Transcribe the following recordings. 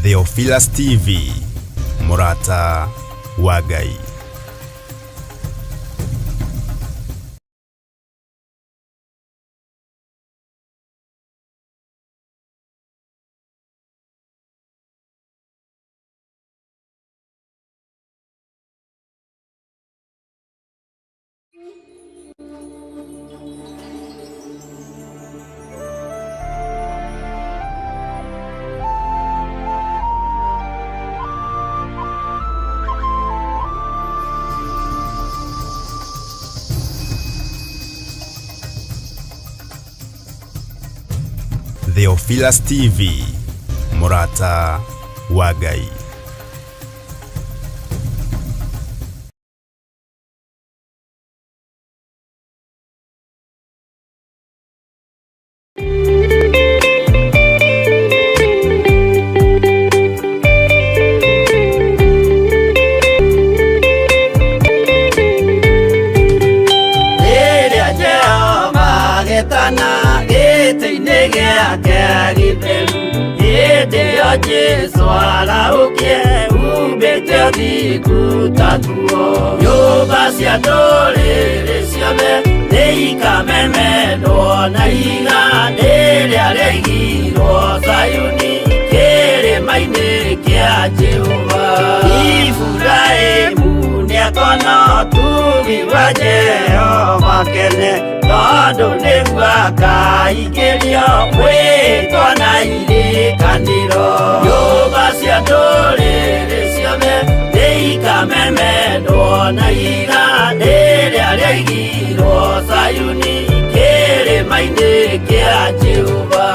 Theophilus TV, Mũrata wa Ngai. Theophilus TV, Mũrata wa Ngai. Rĩrĩa Jehova agetana gĩtĩ-inĩ gĩake gĩtheru, hĩndĩ ĩyo Jesũ arahũkie umbĩte ũthingu ta nguo. Nyũmba cia ndũrĩrĩ ciothe nĩikamemendwo na ihiga rĩrĩa rĩaigirwo Zayuni kĩrĩma-inĩ kĩa Jehova. Iburahĩmu nĩakona ũtugi wa Jehova kene, tondũ nĩguo akaingĩrio mwĩtwa na irĩkanĩro. Nyũmba cia ndũrĩrĩ ciothe nĩikamemendwo na ihiga rĩrĩa rĩaigirwo Zayuni kĩrĩma-inĩ kĩa Jehova.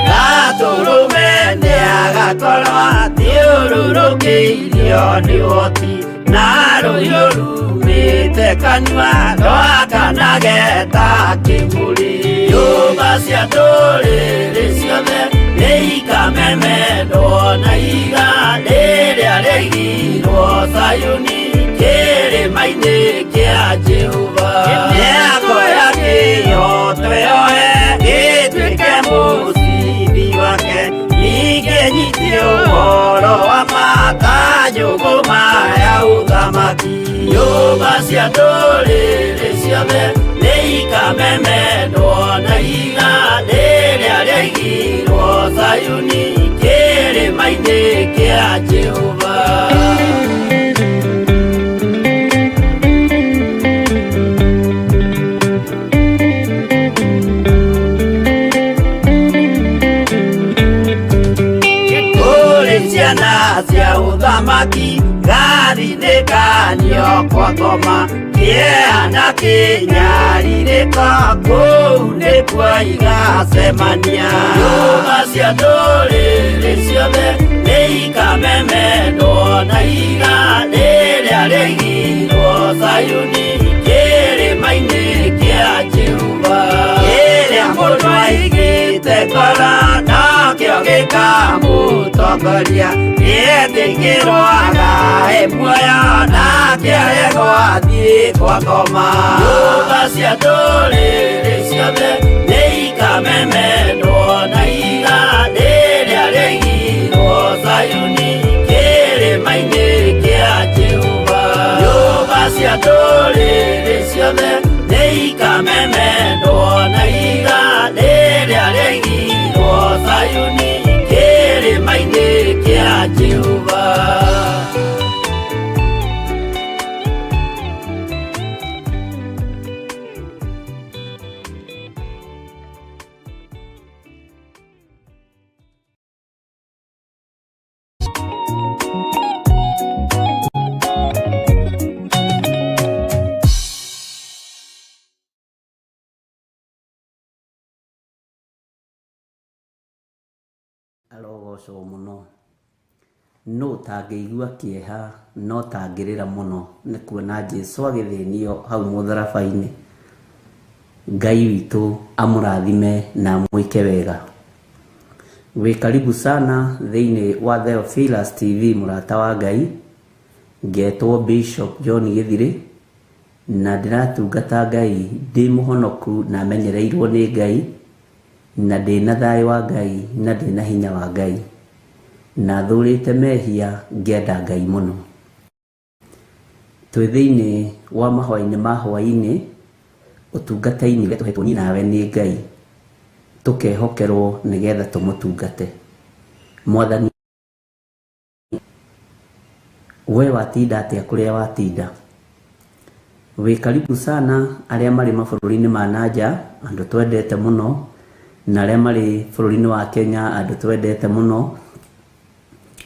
Gatũrũme nĩagakorwo athiũrũrũkĩirio nĩ ũhoti na rũhiũ rumĩte kanua rwakanage ta kĩmũrĩ. Nyũmba cia ndũrĩrĩ ciothe nĩikamemendwo na ihiga rĩrĩa rĩaigirwo Zayuni kĩrĩma-inĩ kĩa Jehova. Nĩakoya kĩhooto yoe gĩtuĩke mũcibi wake, ningĩ nyite ũhoro wa ma ta njũgũma ya ũthamaki. Nyũmba cia ndũrĩrĩ ciothe nĩikamemendwo na ihiga rĩrĩa rĩaigirwo Zayuni kĩrĩma-inĩ kĩa Jehova. Kũrĩ ciana cia ũthamaki gari-inĩ kanio kwa ngoma kĩeha na kĩnyarirĩko kũu nĩkuo igacemania. Nyũmba cia ndũrĩrĩ ciothe nĩikamemendwo na ihiga rĩrĩa rĩaigirwo Zayuni kĩrĩma-inĩ kĩa Jehova. Kĩrĩa mũndũ aigĩte ngoro nokĩo gĩkamũtongoria, nĩetĩkĩrwo agae muoyo nake aregwo athiĩ kwa ngoma. Nyũmba cia ndũrĩrĩ ciothe nĩikamemendwo na ihiga rĩrĩa rĩaigirwo Zayuni kĩrĩma-inĩ kĩa Jehova. Nyũmba cia ndũrĩrĩ ciothe nĩikamemendwo na ihiga rĩrĩa rĩaigirwo Zayuni kĩrĩma-inĩ kĩa Jehova. Arogocwo mũno. Nũ ũtangĩigua kĩeha na ũtangĩrĩra mũno nĩ kuona Jesu agĩthĩnio hau mũtharaba-inĩ. Ngai witũ amũrathime na amwĩke wega. Wĩ karibu sana thĩinĩ wa Theophilus TV mũrata wa Ngai. Ngetwo Bishop John Gĩthirĩ na ndĩratungata Ngai ndĩ mũhonoku na menyereirwo nĩ Ngai na ndĩna thayũ wa Ngai na ndĩna hinya wa Ngai na thũrĩte mehia ngĩenda Ngai mũno. Twĩ thĩinĩ wa mahoya-inĩ ma hwaĩ-inĩ ũtungata-inĩ ũrĩa tũhetwo niĩ nawe nĩ Ngai tũkehokerwo nĩgetha tũmũtungate. Mwathani, we watinda atĩa kũrĩa watinda? Wĩ karibu sana arĩa marĩ mabũrũri-inĩ ma nanja, andũ twendete mũno, na arĩa marĩ bũrũri-inĩ wa Kenya, andũ twendete mũno,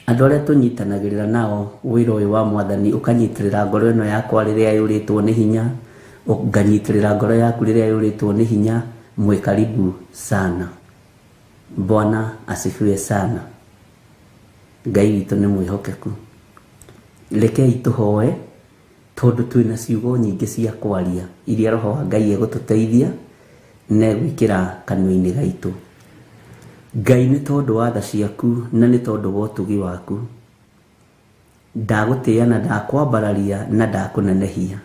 andũ arĩa tũnyitanagĩrĩra nao wĩra ũyũ wa Mwathani, ũkanyitĩrĩra ngoro ĩno yakwa rĩrĩa yũrĩtwo nĩ hinya, nganyitĩrĩra ngoro yaku rĩrĩa yũrĩtwo nĩ hinya, mwĩ karibu sana. Bwana asifiwe sana. Ngai witũ nĩ mwĩhokeku. Rekei tũhoe tondũ twĩna ciugo nyingĩ cia kwaria iria Roho wa Ngai egũtũteithia na egwĩkĩra kanua-inĩ gaitũ. Ngai nĩ tondũ wa tha ciaku na nĩ tondũ wa ũtugi waku, ndagũtĩĩa na ndakwambararia na ndakũnenehia.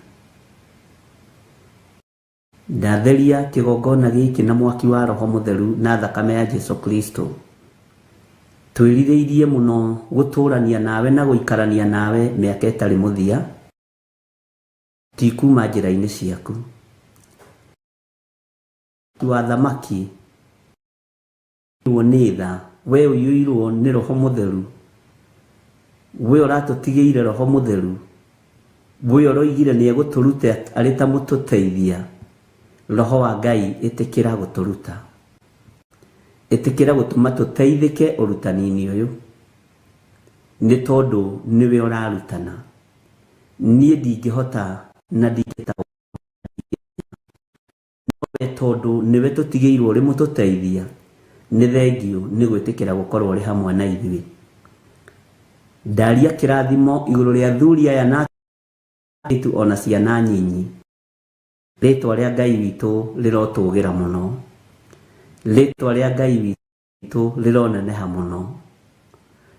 Ndatheria kĩgongona gĩkĩ na mwaki wa Roho Mũtheru na thakame ya Jesu Kristo. Twĩrirĩirie mũno gũtũrania nawe na gũikarania nawe mĩaka ĩtarĩ mũthia, ti kuma njĩra-inĩ ciaku. Wa thamaki nĩ tha, we ũiyũirwo nĩ Roho Mũtheru, we ũratũtigĩire Roho Mũtheru, we ũroigire nĩ egũtũruta arĩ ta mũtũteithia. Roho wa Ngai ĩtĩkĩra gũtũruta, ĩtĩkĩra gũtũma tũteithĩke ũrutani-inĩ ũyũ, nĩ tondũ nĩwe ũrarutana. Niĩ ndingĩhota na ndingĩtaũkĩrwo, no tondũ nĩwe tũtigĩirwo ũrĩ mũtũteithia, nĩ thengiũ nĩ gwĩtĩkĩra gũkorwo ũrĩ hamwe na ithuĩ. Ndaria kĩrathimo igũrũ rĩa athuri aya na airĩtu ona ciana nyinyi. Rĩtwa rĩa Ngai witũ rĩrotũgĩra mũno, rĩtwa rĩa Ngai witũ rĩroneneha mũno,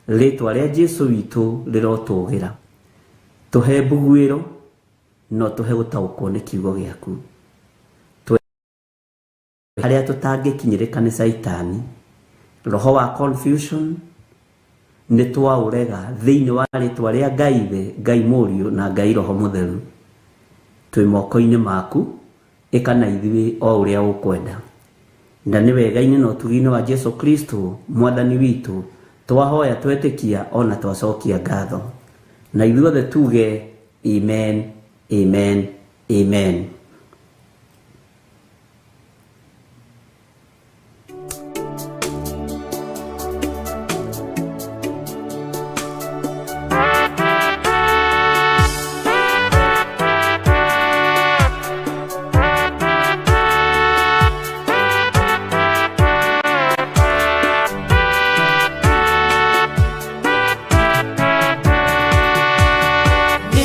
rĩtwa rĩa Jesu witũ rĩrotũgĩra. Tũhe mbuguĩro no tũhe gũtaũkwo nĩ kiugo gĩaku. Harĩa tũtangĩkinyĩrĩka nĩ Caitani, roho wa confusion nĩ twaũrega thĩinĩ wa rĩtwa rĩa Ngai Ithe, Ngai Mũriũ na Ngai Roho Mũtheru. Twĩ moko-inĩ maku, ĩka na ithuĩ o ũrĩa ũkwenda. Na nĩ wega-inĩ na ũtugi-inĩ wa Jesu Kristo Mwathani witũ, twahoya twetĩkia ona twacokia ngatho. Na ithuothe tuge amen, amen, amen.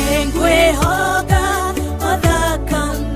Nĩngwĩhoka o thakame.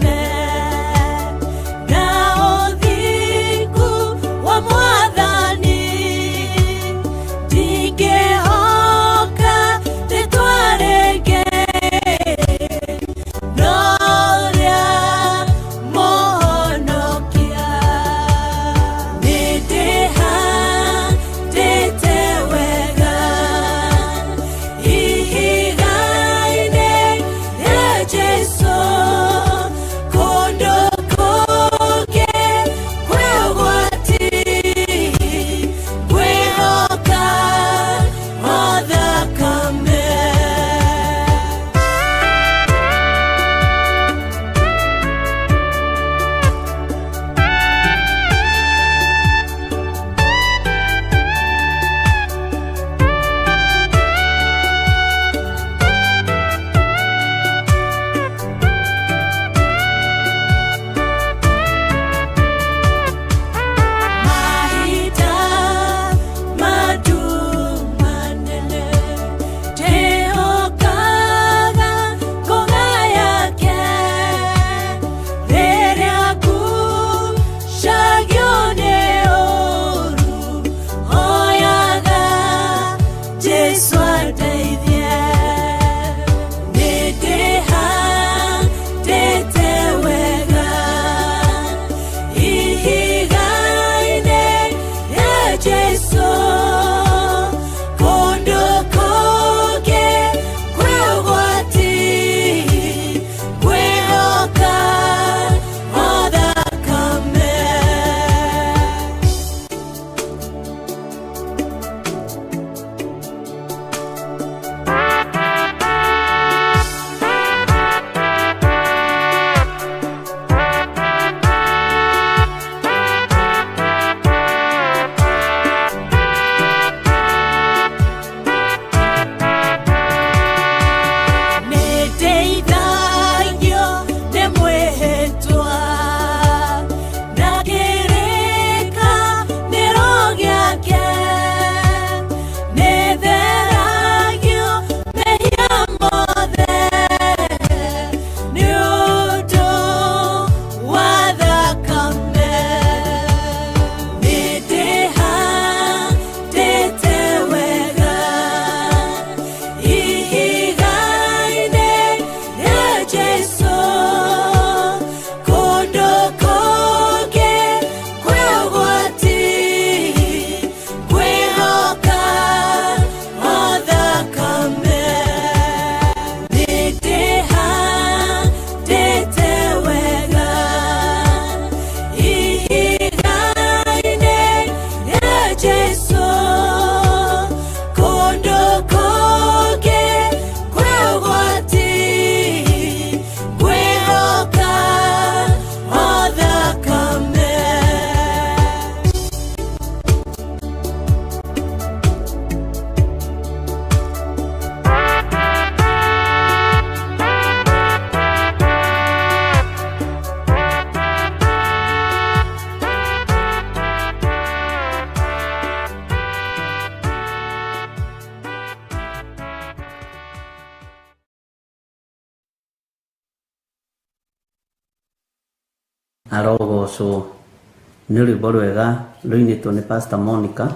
Arogocwo. Nĩ rwĩmbo rwega rũinĩtwo nĩ Pastor Monica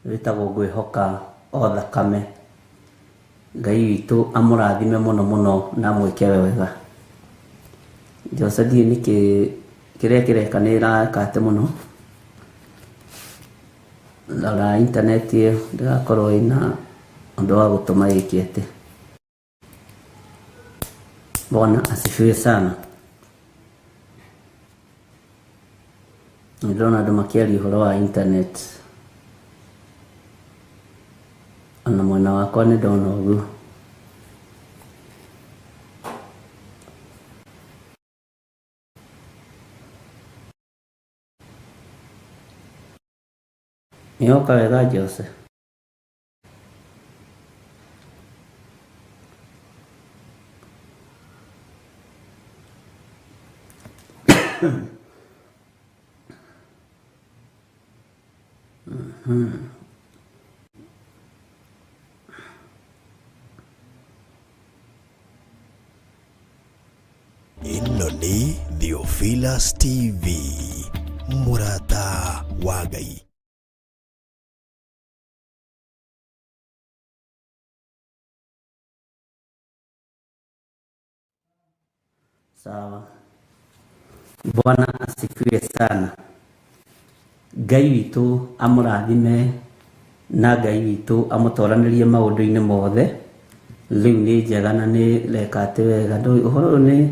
rwĩtagwo Ngwĩhoka o Thakame. Ngai witũ amũrathime mũno mũno na amwĩke wega. Jose ndiũĩ nĩkĩ kĩrĩa kĩreka nĩ ĩrakate mũno. Rora intaneti ĩyo ndĩgakorwo ĩna ũndũ wa gũtũma ĩke atĩ. Bwana asifiwe sana. Nĩndĩrona andũ makĩaria ũhoro wa internet. Ona mwena wakwa nĩ ndona ũguo. Nĩwoka wega Jose? Ĩno nĩ Theophilus TV, mũrata wa Ngai. Sawa. Bwana asifiwe sana. Ngai witũ amũrathime na Ngai witũ amũtoranĩrie maũndũ-inĩ mothe. Rĩu nĩ njega na nĩ reka atĩ wega. Ndũĩ ũhoro ũyũ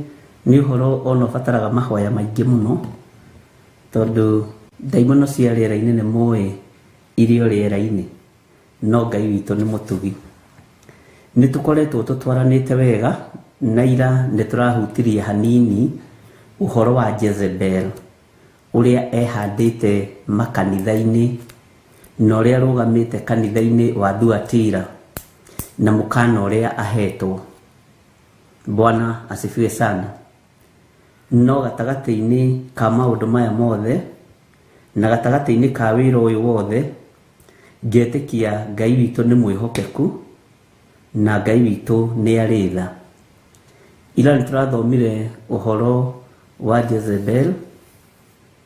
nĩ ũhoro ona ũbataraga mahoya maingĩ mũno, tondũ ndaimono cia rĩera-inĩ nĩ mũĩ irĩ o rĩera-inĩ, no Ngai witũ nĩ mũtugi. Nĩ tũkoretwo tũtwaranĩte wega na ira nĩ tũrahutirie hanini ũhoro wa Jezebel ũrĩa ehandĩte makanitha-inĩ na ũrĩa arũgamĩte kanitha-inĩ wa Thuatira na mũkana ũrĩa ahetwo. Bwana asifiwe sana. No gatagatĩ-inĩ ka maũndũ maya mothe na gatagatĩ-inĩ ka wĩra ũyũ wothe, ngetĩkia Ngai witũ nĩ mwĩhokeku na Ngai witũ nĩ arĩ tha. Ira nĩ tũrathomire ũhoro wa Jezebel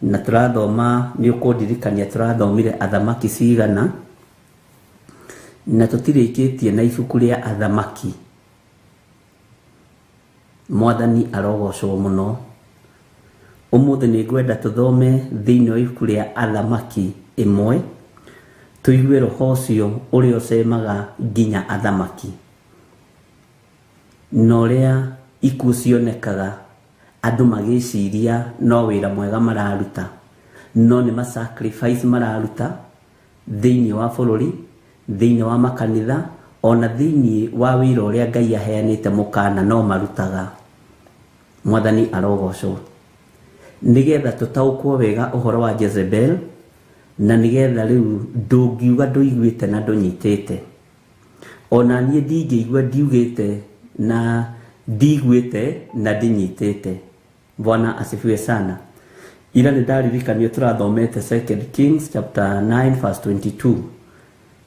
na tũrathoma, nĩ ũkũndirikania tũrathomire athamaki cigana, na tũtirĩkĩtie na ibuku rĩa athamaki. Mwathani arogocwo mũno. Ũmũthĩ nĩ ngwenda tũthome thĩinĩ wa ibuku rĩa athamaki ĩmwe, tũigue roho ũcio ũrĩa ũcemaga nginya athamaki, na ũrĩa ikuũ cionekaga andũ magĩciria no wĩra mwega mararuta, no nĩ ma sacrifice mararuta thĩinĩ wa bũrũri, thĩinĩ wa makanitha, ona thĩinĩ wa wĩra ũrĩa Ngai aheanĩte mũkana no marutaga. Mwathani arogocwo. Nĩgetha tũtaũkwo wega ũhoro wa Jezebel, na nĩgetha rĩu ndũngiuga ndũiguĩte na ndũnyitĩte. Ona niĩ ndingĩigua ndiugĩte na ndiguĩte na ndinyitĩte. Bwana asifiwe sana. Ira nĩ ndaririkanio tũrathomete Second Kings chapter 9 verse 22.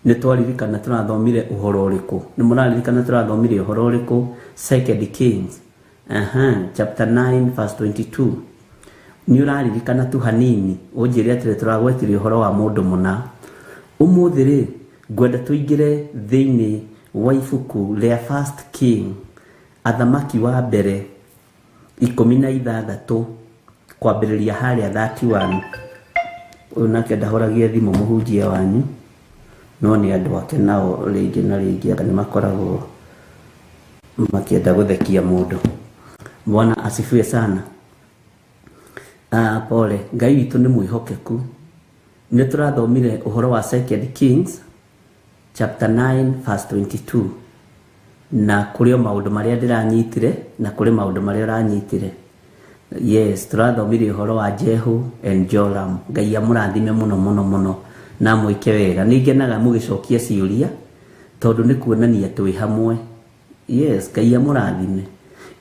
Nĩ twaririkana tũrathomire ũhoro ũrĩkũ? Nĩ mũraririkana tũrathomire ũhoro ũrĩkũ? Second Kings chapter 9 verse 22. Nĩ ũraririkana tu hanini ũnjĩre atĩrĩ tũragwetire ũhoro wa mũndũ mũna. Ũmũthĩ rĩ, ngwenda tũingĩre thĩinĩ wa ibuku rĩa First King, athamaki wa mbere 16 kwambĩrĩria harĩa 31. Ũyũ nake ndahoragia thimũ mũhunjia wanyu, no nĩ andũ ake nao rĩngĩ na rĩngĩ anga nĩ makoragwo makĩenda gũthekia mũndũ. Bwana asifiwe sana. Pole, Ngai witũ nĩ mwĩhokeku. Nĩ tũrathomire ũhoro wa Second Kings chapter 9 verse 22, na kũrĩ o maũndũ marĩa ndĩranyitire na kũrĩ maũndũ marĩa ũranyitire. Yes, tũrathomire ũhoro wa Jehu and Joram. Ngai amũrathime mũno mũno mũno na amwĩke wega. Nĩ ngenaga mũgĩcokia ciũria tondũ nĩ kuonania twĩ hamwe. Yes, Ngai amũrathime.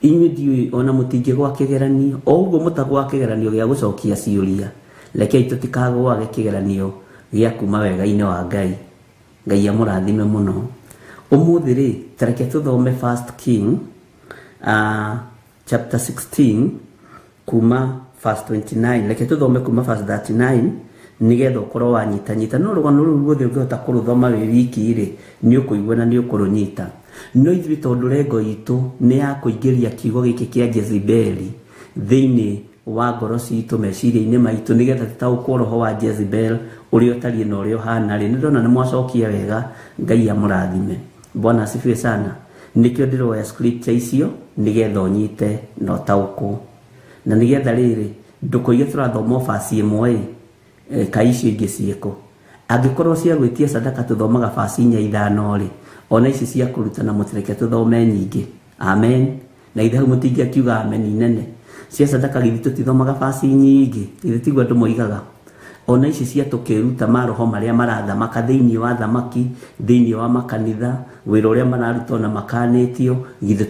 Inyuĩ ndiũĩ ona mũtingĩgwa kĩgeranio, o ũguo mũtagwa kĩgeranio gĩa gũcokia ciũria, rekei tũtikagwage kĩgeranio gĩa kuma wega-inĩ wa Ngai. Ngai amũrathime mũno. Ũmũthĩ rĩ, ta reke tũthome First King chapter 16 kuma verse 29, reke tũthome kuma verse 39 nĩgetha ũkorwo wanyitanyita. No rũgano rũu ruothe ũngĩhota kũrũthoma wĩ wiki rĩ, nĩ ũkũigua na nĩ ũkũrũnyita. No ithuĩ tondũ rengo itũ nĩ ya kũingĩria kiugo gĩkĩ kĩa Jezebeli thĩinĩ wa ngoro citũ, meciria-inĩ maitũ, nĩgetha tũtaũkwo roho wa Jezebel ũrĩa ũtariĩ na ũrĩa ũhana rĩ, nĩ ndona nĩ mwacokia wega. Ngai amũrathime. Bwana asifiwe sana. Nĩkĩo ndĩroya scripture icio nĩgetha ũnyite na ũtaũkwo, na nĩgetha rĩrĩ ndũkoige tũrathoma o verse ĩmwe ĩ, kaĩ icio ingĩ ciĩkũ. Angĩkorwo cia gwĩtia sadaka tũthomaga verse 4 5 rĩ, ona ici cia kũrutana mũtireke tũthome nyingĩ. Amen. Na ithe hau mũtingĩakiuga amen nene. Cia sadaka githĩ tũtithomaga verse nyingĩ, githĩ tiguo andũ moigaga. Ona ici cia tũkĩruta maroho marĩa marathamaka thĩinĩ wa thamaki, thĩinĩ wa makanitha, wĩra ũrĩa mararuta ona makanĩtio, githĩ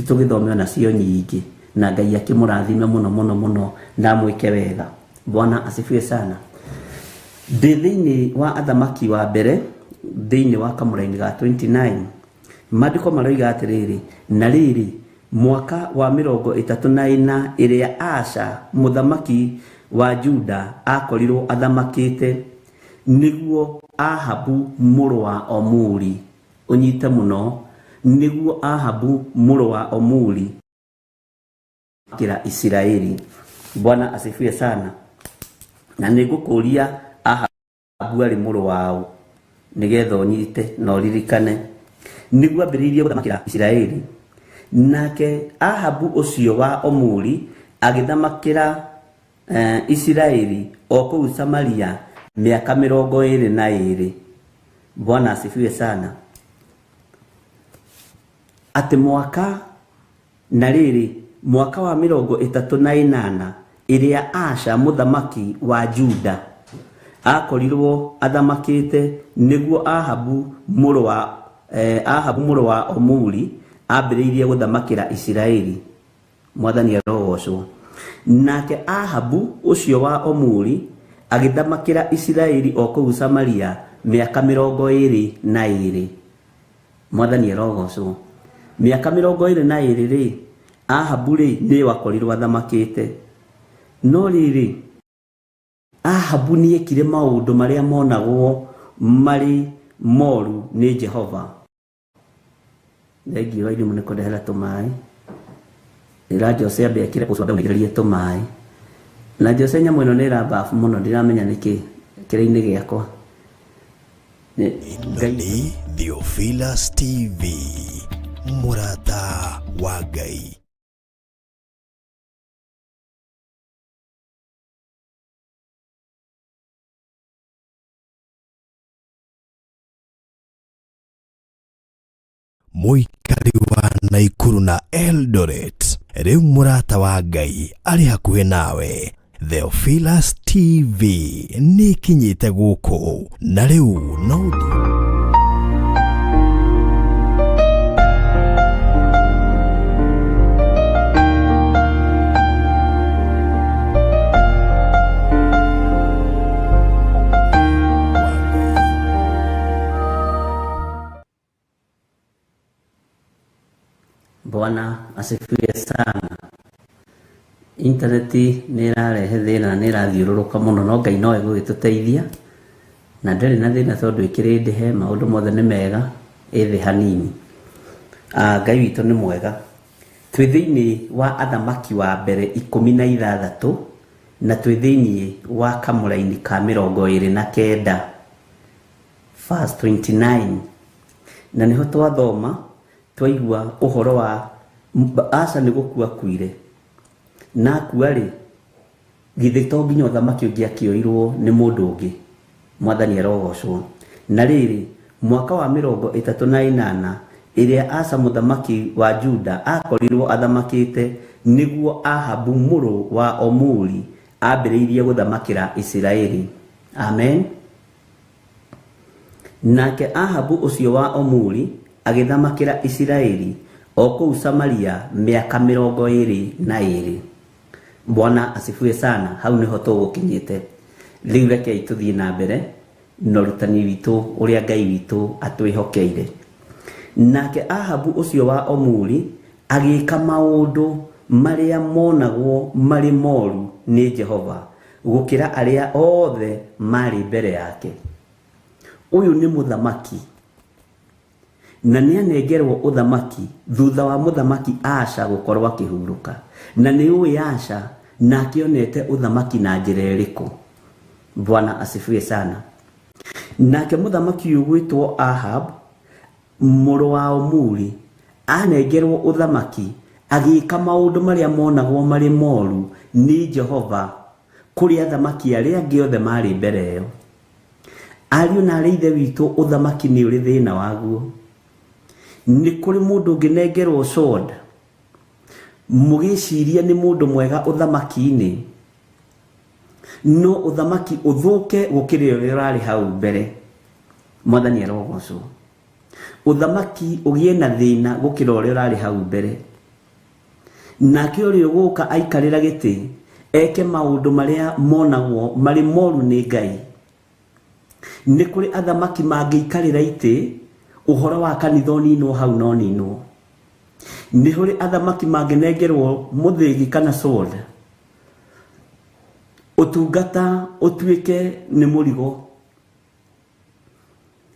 tũgĩthome ona cio nyingĩ. Na Ngai akĩmũrathime mũno mũno mũno na amwĩke wega. Bwana asifiwe sana. Ndĩ thĩinĩ wa athamaki wa mbere, thĩinĩ wa kamũraini ga 29, maandĩko maroiga atĩrĩrĩ, na rĩrĩ mwaka wa 34 ĩrĩa Asa mũthamaki wa Juda akorirwo athamakĩte, nĩguo Ahabu mũrũ wa Omuri, ũnyite mũno, nĩguo Ahabu mũrũ wa Omuri kĩra Isiraeli. Bwana asifiwe sana. Na nĩngũkũria Ahabu arĩ mũrũ wao nĩgetha ũnyite na ũririkane, nĩguo ambĩrĩirie gũthamakĩra Isiraeli. Nake Ahabu ũcio wa Omuri agĩthamakĩra Isiraeli o kũu Samaria mĩaka 22. Bwana asifiwe sana. Atĩ mwaka na rĩrĩ mwaka wa 38 ĩrĩa Asa mũthamaki wa Juda akorirwo athamakĩte, nĩguo Ahabu mũrũ wa Omuri ambĩrĩirie gũthamakĩra Isiraeli. Mwathani arogocwo. Nake Ahabu ũcio wa Omuri agĩthamakĩra Isiraeli o kũu Samaria mĩaka 22. Mwathani arogocwo. Mĩaka 22 rĩ, Ahabu rĩ nĩ wakorirwo athamakĩte. No rĩrĩ, Ahabu nĩekire maũndũ marĩa monagwo marĩ moru nĩ Jehova. Thengiũ inyuĩ nĩ kũndehera tũmaĩ. Ĩra Jose ambe ekĩre ũcũrũ ambe tũmaĩ. Na Jose nyamũ ĩno nĩ ĩrambabu mũno, ndiramenya nĩkĩ kĩrĩ-inĩ gĩakwa. Nĩ Theophilus TV, mũrata wa Ngai. Mũikari wa Naikuru na Eldoret, rĩu mũrata wa Ngai arĩ hakuhĩ nawe. Theophilus TV nĩ ĩkinyĩte gũkũ na rĩu no Bwana asifiwe sana. Intaneti nĩ ĩrarehe thĩna, nĩ ĩrathiũrũrũka mũno, no Ngai no egũgĩtũteithia. Na ndĩrĩ na thĩna tondũ ĩkĩrĩ ndĩhe, maũndũ mothe nĩ mega, ĩthĩ hanini. Ngai witũ nĩ mwega. Twĩ thĩinĩ wa athamaki wa mbere 16 na twĩ thĩinĩ wa kamũraini ka 29 verse 29, na nĩho twathoma twaigua ũhoro wa Asa nĩ gũkua akuire. Na akua rĩ, githĩ to nginya ũthamaki ũngĩ akĩoirwo nĩ mũndũ ũngĩ. Mwathani arogocwo. Na rĩrĩ mwaka wa 38 ĩrĩa Asa mũthamaki wa Juda akorirwo athamakĩte, nĩguo Ahabu mũrũ wa Omuri ambĩrĩirie gũthamakĩra Isiraeli. Amen. Nake Ahabu ũcio wa Omuri agĩthamakĩra Isiraeli o kũu Samaria mĩaka 22. Bwana asifiwe sana. Hau nĩho tũgũkinyĩte. Rĩu rekei tũthiĩ na mbere na ũrutani witũ ũrĩa Ngai witũ atwĩhokeire. Nake Ahabu ũcio wa Omuri agĩka maũndũ marĩa monagwo marĩ moru nĩ Jehova gũkĩra arĩa othe marĩ mbere yake. Ũyũ nĩ mũthamaki na nĩ anengerwo ũthamaki thutha wa mũthamaki Asa gũkorwo akĩhurũka. Na nĩ ũĩ Asa nake onete ũthamaki na njĩra ĩrĩkũ. Bwana asifiwe sana. Nake mũthamaki ũyũ gwĩtwo Ahab mũrũ wa Omuri anengerwo ũthamaki agĩka maũndũ marĩa monagwo marĩ moru nĩ Jehova kũrĩ athamaki arĩa angĩ othe marĩ mbere ĩyo. Ariũ na arĩ ithe witũ, ũthamaki nĩ ũrĩ thĩna waguo. Nĩ kũrĩ mũndũ ũngĩnengerwo sword mũgĩciria nĩ mũndũ mwega ũthamaki-inĩ, no ũthamaki ũthũke gũkĩra ũrĩa ũrarĩ hau mbere. Mwathani arogocwo. Ũthamaki ũgĩe na thĩna gũkĩra ũrĩa ũrarĩ hau mbere. Nake ũrĩa ũgũka aikarĩra gĩtĩ eke maũndũ marĩa monagwo marĩ moru nĩ Ngai. Nĩ kũrĩ athamaki mangĩikarĩra itĩ ũhoro wa kanitha ũninwo hau no ninwo. Nĩ kũrĩ athamaki mangĩnengerwo mũthĩgi kana sword, ũtungata ũtuĩke nĩ mũrigo.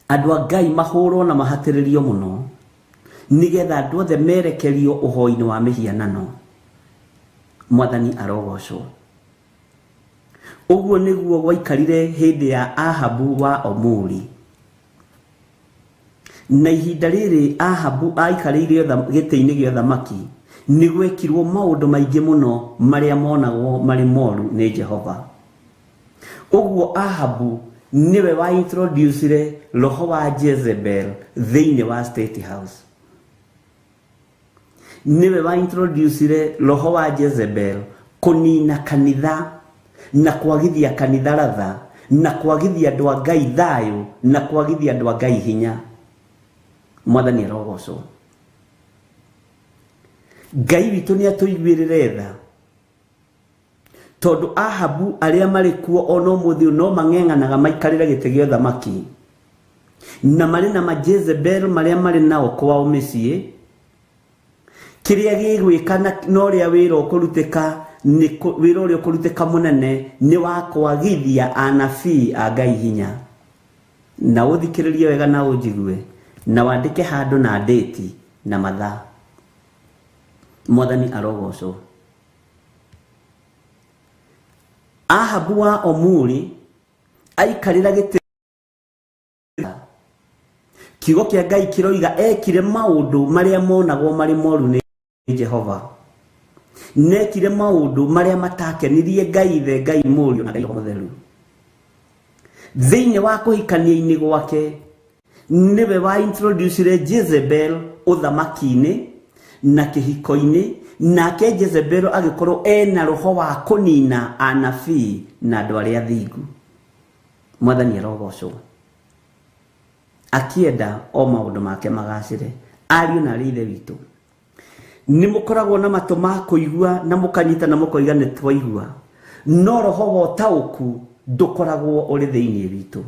Andũ a Ngai mahũrwo na mahatĩrĩrio mũno nĩgetha andũ othe merekerio ũhoi-inĩ wa mĩhianano. Mwathani arogocwo. Ũguo nĩguo gwaikarire hĩndĩ ya Ahabu wa Omuri. Na ihinda rĩrĩ Ahabu aikarĩire gĩtĩ-inĩ gĩa ũthamaki, nĩ gwekirwo maũndũ maingĩ mũno marĩa monagwo marĩ moru nĩ Jehova. Ũguo Ahabu nĩwe wa introducire roho wa Jezebel thĩinĩ wa State House. Nĩwe wa introducire roho wa Jezebel kũnina kanitha na kwagithia kanitha ratha na kwagithia andũ a Ngai thayũ na kwagithia andũ a Ngai hinya. Mwathani arogocwo. Ngai witũ nĩ atũiguĩrĩre tha, tondũ Ahabu arĩa marĩ kuo ona ũmũthĩ no mang'eng'anaga maikarĩre gĩtĩ gĩa ũthamaki, na marĩ na majezebel marĩa marĩ nao kwao mĩciĩ. Kĩrĩa gĩgwĩka na ũrĩa wĩra ũkũrutĩka nĩ wĩra ũrĩa ũkũrutĩka mũnene nĩ wa kwagithia anabii a Ngai hinya. Na ũthikĩrĩrie wega na ũnjigue na wandĩke handũ na date na mathaa. Mwathani arogocwo. Ahabu wa Omuri aikarĩra gĩtĩ, kiugo kĩa Ngai kĩroiga ekire maũndũ marĩa monagwo marĩ moru nĩ Jehova. Nekire maũndũ marĩa matakenirie Ngai Ithe, Ngai Mũriũ na Ngai Roho Mũtheru. Thĩinĩ wa kũhikania-inĩ gwake nĩwe wa introducire Jezebel ũthamaki-inĩ na kĩhiko-inĩ, nake Jezebel agĩkorwo ena roho wa kũnina anabii na andũ arĩa athingu. Mwathani arogocwo. Akĩenda o maũndũ make magacĩre. Ariũ na arĩ ithe witũ, nĩ mũkoragwo na matũ ma kũigua na mũkanyita na mũkoiga nĩ twaigua, no roho wa ũtaũku ndũkoragwo ũrĩ thĩinĩ witũ.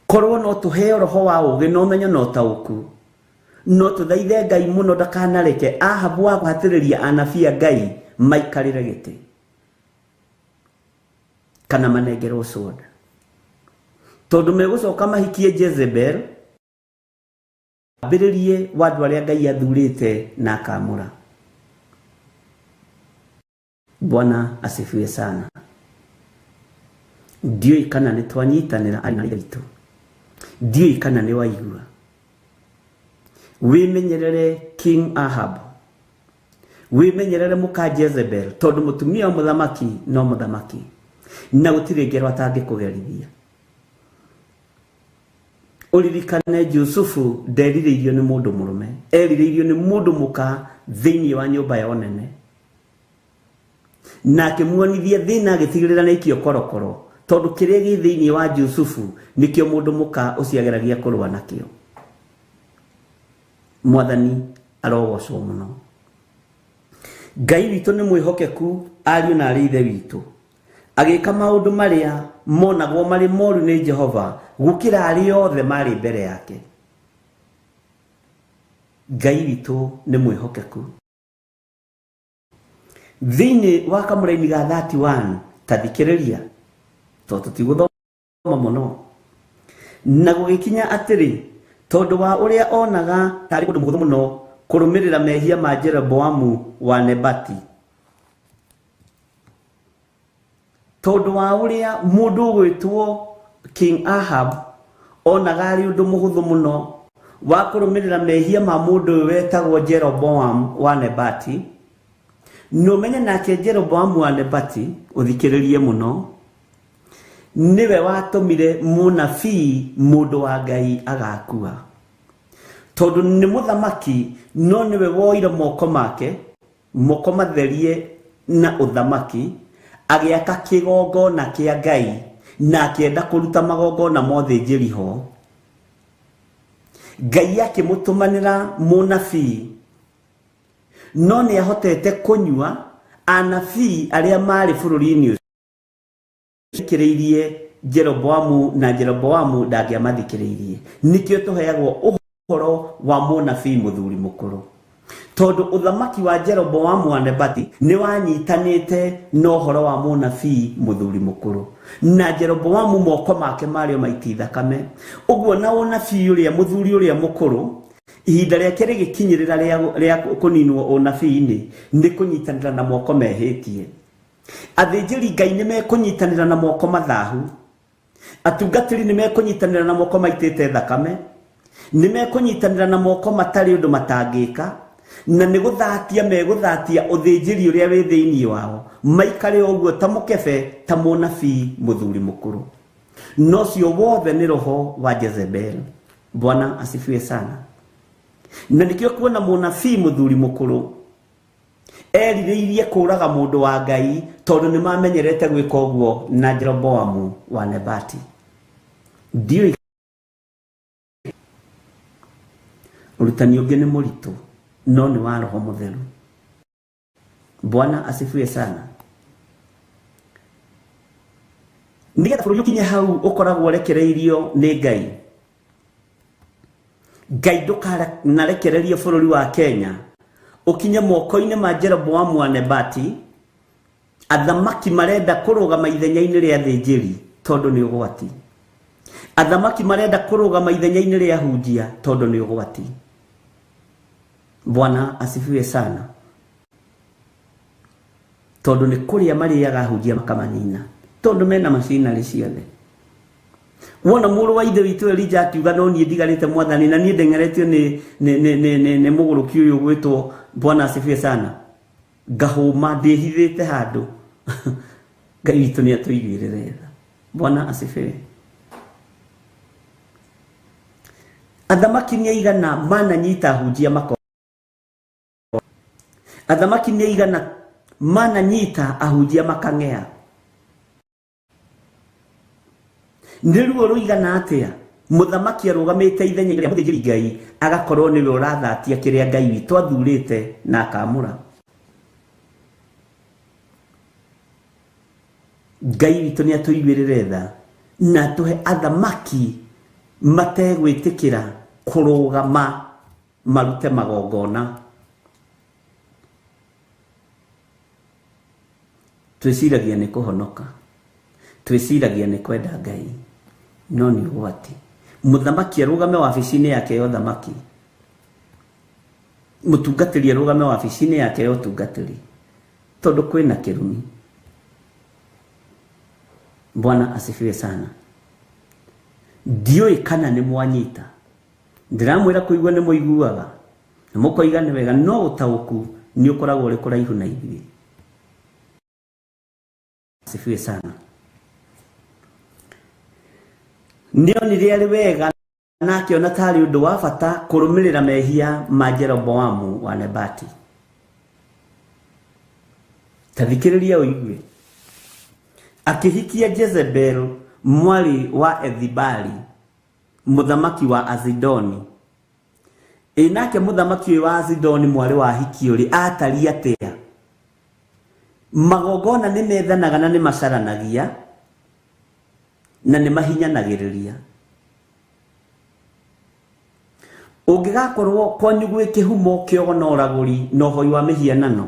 Korwo no tũheo roho wa ũũgĩ na ũmenyo na ũtaũku, no tũthaithe Ngai mũno ndakanareke Ahabu wa kũhatĩrĩria anabii a Ngai maikarĩre gĩtĩ kana manengerwo sword, tondũ megũcoka mahikie Jezebel ambĩrĩrie wa andũ arĩa Ngai athurĩte na akamũra. Bwana asifiwe sana. Ndiũĩ kana nĩ twanyitanĩra ariũ na ithe witũ, ndiũĩ kana nĩ waigua. Wĩmenyerere King Ahab, wĩmenyerere mũka Jezebel, tondũ mũtumia wa mũthamaki no mũthamaki, na gũtirĩ ngero atangĩkũgerithia. Ũririkane Jusufu nderirĩirio nĩ mũndũ mũrũme, erirĩirio nĩ mũndũ mũka thĩinĩ wa nyũmba ya ũnene, na akĩmuonithia thĩna agĩtigĩrĩra nĩ aikio korokoro, tondũ kĩrĩa gĩ thĩinĩ wa Jusufu nĩkĩo mũndũ mũka ũcio ageragia kũrũa nakĩo. Mwathani arogocwo mũno. Ngai witũ nĩ mwĩhokeku, ariũ na arĩ ithe witũ, agĩka maũndũ marĩa monagwo marĩ moru nĩ Jehova gũkĩra arĩa othe marĩ mbere yake. Ngai witũ nĩ mwĩhokeku. Thĩinĩ wa kamũraini ga 31 ta thikĩrĩria tondũ tũtigũthoma mũno. Na gũgĩkinya atĩrĩ, tondũ wa ũrĩa onaga tarĩ ũndũ mũhũthũ mũno kũrũmĩrĩra mehia ma Jeroboamu wa Nebati, tondũ wa ũrĩa mũndũ ũgwĩtwo King Ahab onaga arĩ ũndũ mũhũthũ mũno wa kũrũmĩrĩra mehia ma mũndũ ũyũ wetagwo Jeroboam wa Nebati. Na ũmenye nake Jeroboam wa Nebati, ũthikĩrĩrie mũno, nĩwe watũmire mũnabii mũndũ wa Ngai agakua, tondũ nĩ mũthamaki, no nĩwe woire moko make, moko matherie na ũthamaki, agĩaka kĩgongona kĩa Ngai na akĩenda kũruta magongona ma ũthĩnjĩri ho. Ngai akĩmũtũmanĩra mũnabii, no nĩ ahotete kũnyua anabii arĩa marĩ bũrũri-inĩ ũcio thikĩrĩirie Jeroboamu, na Jeroboamu ndangĩamathikĩrĩirie. Nĩkĩo tũheagwo ũhoro wa mũnabii mũthuri mũkũrũ, tondũ ũthamaki wa Jeroboamu wa Nebati nĩ wanyitanĩte na ũhoro wa mũnabii mũthuri mũkũrũ, na Jeroboamu moko make marĩ o maiti thakame. Ũguo na ũnabii ũrĩa mũthuri ũrĩa mũkũrũ ihinda rĩake rĩgĩkinyĩrĩra rĩa kũninwo ũnabii-inĩ, nĩ kũnyitanĩra na moko mehĩtie. Athĩnjĩri Ngai nĩ mekũnyitanĩra na moko mathahu, atungatĩri nĩ mekũnyitanĩra na moko maitĩte thakame, nĩ mekũnyitanĩra na moko matarĩ ũndũ matangĩka, na nĩ gũthatia megũthatia ũthĩnjĩri ũrĩa wĩ thĩinĩ wao, maikare ũguo ta mũkebe, ta mũnabii mũthuri mũkũrũ. No ũcio wothe nĩ roho wa Jezebel. Bwana asifiwe sana. Na nĩkĩo kuona mũnabii mũthuri mũkũrũ erirĩirie kũraga mũndũ wa Ngai, tondũ nĩ mamenyerete gwĩka ũguo na Jeroboamu wa Nebati. Ndiũĩ ũrutani ũngĩ nĩ mũritũ, no nĩ wa Roho Mũtheru. Bwana asifiwe sana. Nĩgetha bũrũri ũkinye hau ũkoragwo ũrekereirio nĩ Ngai. Ngai ndũkanarekererie bũrũri wa Kenya ũkinye moko-inĩ ma Jeroboamu wa Nebati. Athamaki marenda kũrũgama ithenya-inĩ rĩa athĩnjĩri tondũ nĩ ũgwati. Athamaki marenda kũrũgama ithenya-inĩ rĩa ahunjia tondũ nĩ ũgwati. Bwana asifiwe sana. Tondũ nĩ kũrĩa marĩaga ahunjia makamanina, tondũ mena macinarĩ ciothe. Wona mũrũ wa ithe witũ Elija akiuga no niĩ ndigarĩte mwathani, na niĩ ndeng'eretio nĩ mũgũrũki ũyũ ũgwĩtwo Bwana asifiwe sana, ngahũma ndĩhithĩte handũ. Ngai witũ nĩ atũiguĩrĩre tha. Bwana asifiwe. Athamaki nĩ aigana mananyita ahunjia mako, athamaki nĩ aigana mananyita ahunjia makang'ea. Nĩ ruo rũigana atĩa mũthamaki arũgamĩte ithenya rĩa mũthĩnjĩri Ngai, agakorwo nĩwe ũrathatia kĩrĩa Ngai witũ athurĩte na akamũra. Ngai witũ nĩ atũiguĩrĩre tha na atũhe athamaki mategwĩtĩkĩra kũrũgama marute magongona. Twĩciragia nĩ kũhonoka, twĩciragia nĩ kwenda Ngai, no nĩ ũgwati. Mũthamaki arũgame wabici-inĩ yake ya ũthamaki, mũtungatĩri arũgame wabici-inĩ yake ya ũtungatĩri, tondũ kwĩna kĩrumi. Bwana asifiwe sana. Ndiũĩ kana nĩ mwanyita. Ndĩramwĩra kũigua nĩ mũiguaga na mũkoiga nĩ wega, no ũtaũku nĩ ũkoragwo ũrĩ kũraihu na ithuĩ. Asifiwe sana. Nĩonire arĩ wega na akĩona tarĩ ũndũ wa bata kũrũmĩrĩra mehia ma Jeroboamu wa Nebati. Ta thikĩrĩria ũigue. Akĩhikia Jezebel mwarĩ wa Ethibali, mũthamaki wa Azidoni. Ĩ nake mũthamaki ũyũ wa Azidoni mwarĩ wa hikio rĩ, atariĩ atĩa? Magongona nĩ methanaga na nĩ macaranagia na nĩ mahinyanagĩrĩria. Ũngĩgakorwo kwanyu gwĩ kĩhumo kĩogo na ũragũri na ũhoi wa mĩhianano,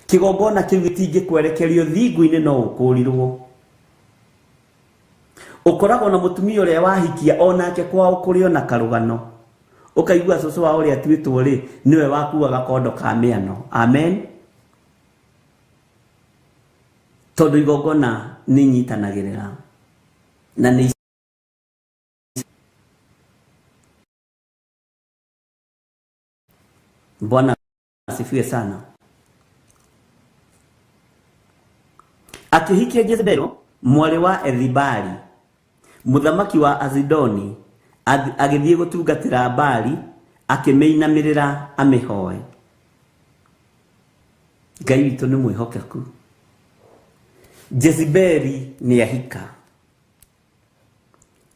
kĩgongona kĩu gĩtingĩkwerekerio thingo-inĩ no ũkũrirwo. Ũkoragwo na mũtumia ũrĩa wahikia onake kwao kũrĩ ona karũgano. Ũkaigua cũcũ wa ũrĩa atuĩtwo rĩ, nĩwe wakuaga kondo ka mĩano. Amen. Tondũ igongona nĩ inyitanagĩrĩra na nĩ Bwana asifiwe sana. Akĩhikia Jezebeli mwarĩ wa Ethibali mũthamaki wa Azidoni, agĩthiĩ gũtungatĩra Baali, akĩmĩinamĩrĩra amĩhoe. Ngai witũ nĩ mwĩhokeku. Jezebeli nĩ ahika.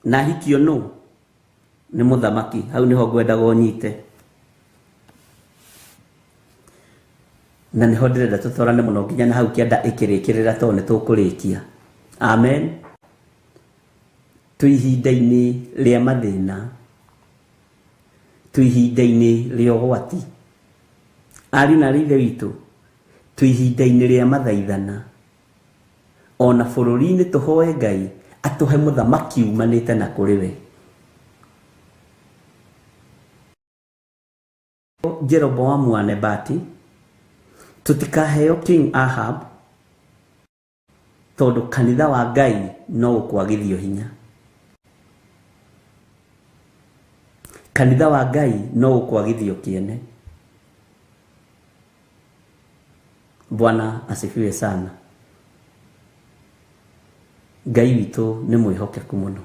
Na ahikio nũ? Nĩ mũthamaki. Hau nĩho ngwendaga ũnyite. Na nĩho ndĩrenda tũtwarane mũno nginya na hau kĩanda ĩkĩrĩkĩrĩra tondũ nĩ tũkũrĩkia. Amen. Twĩ ihinda-inĩ rĩa mathĩna. Twĩ ihinda-inĩ rĩa ũgwati. Ariũ na aarĩ a Ithe witũ, twĩ ihinda-inĩ rĩa mathaithana. Ona bũrũri-inĩ tũhoe Ngai atũhe mũthamaki umanĩte na kũrĩ we. Jeroboamu wa Nebati, tũtikaheo King Ahab, tondũ kanitha wa Ngai no ũkwagithio hinya. Kanitha wa Ngai no ũkwagithio kĩene. Bwana asifiwe sana. Ngai witũ nĩ mwĩhokeku mũno.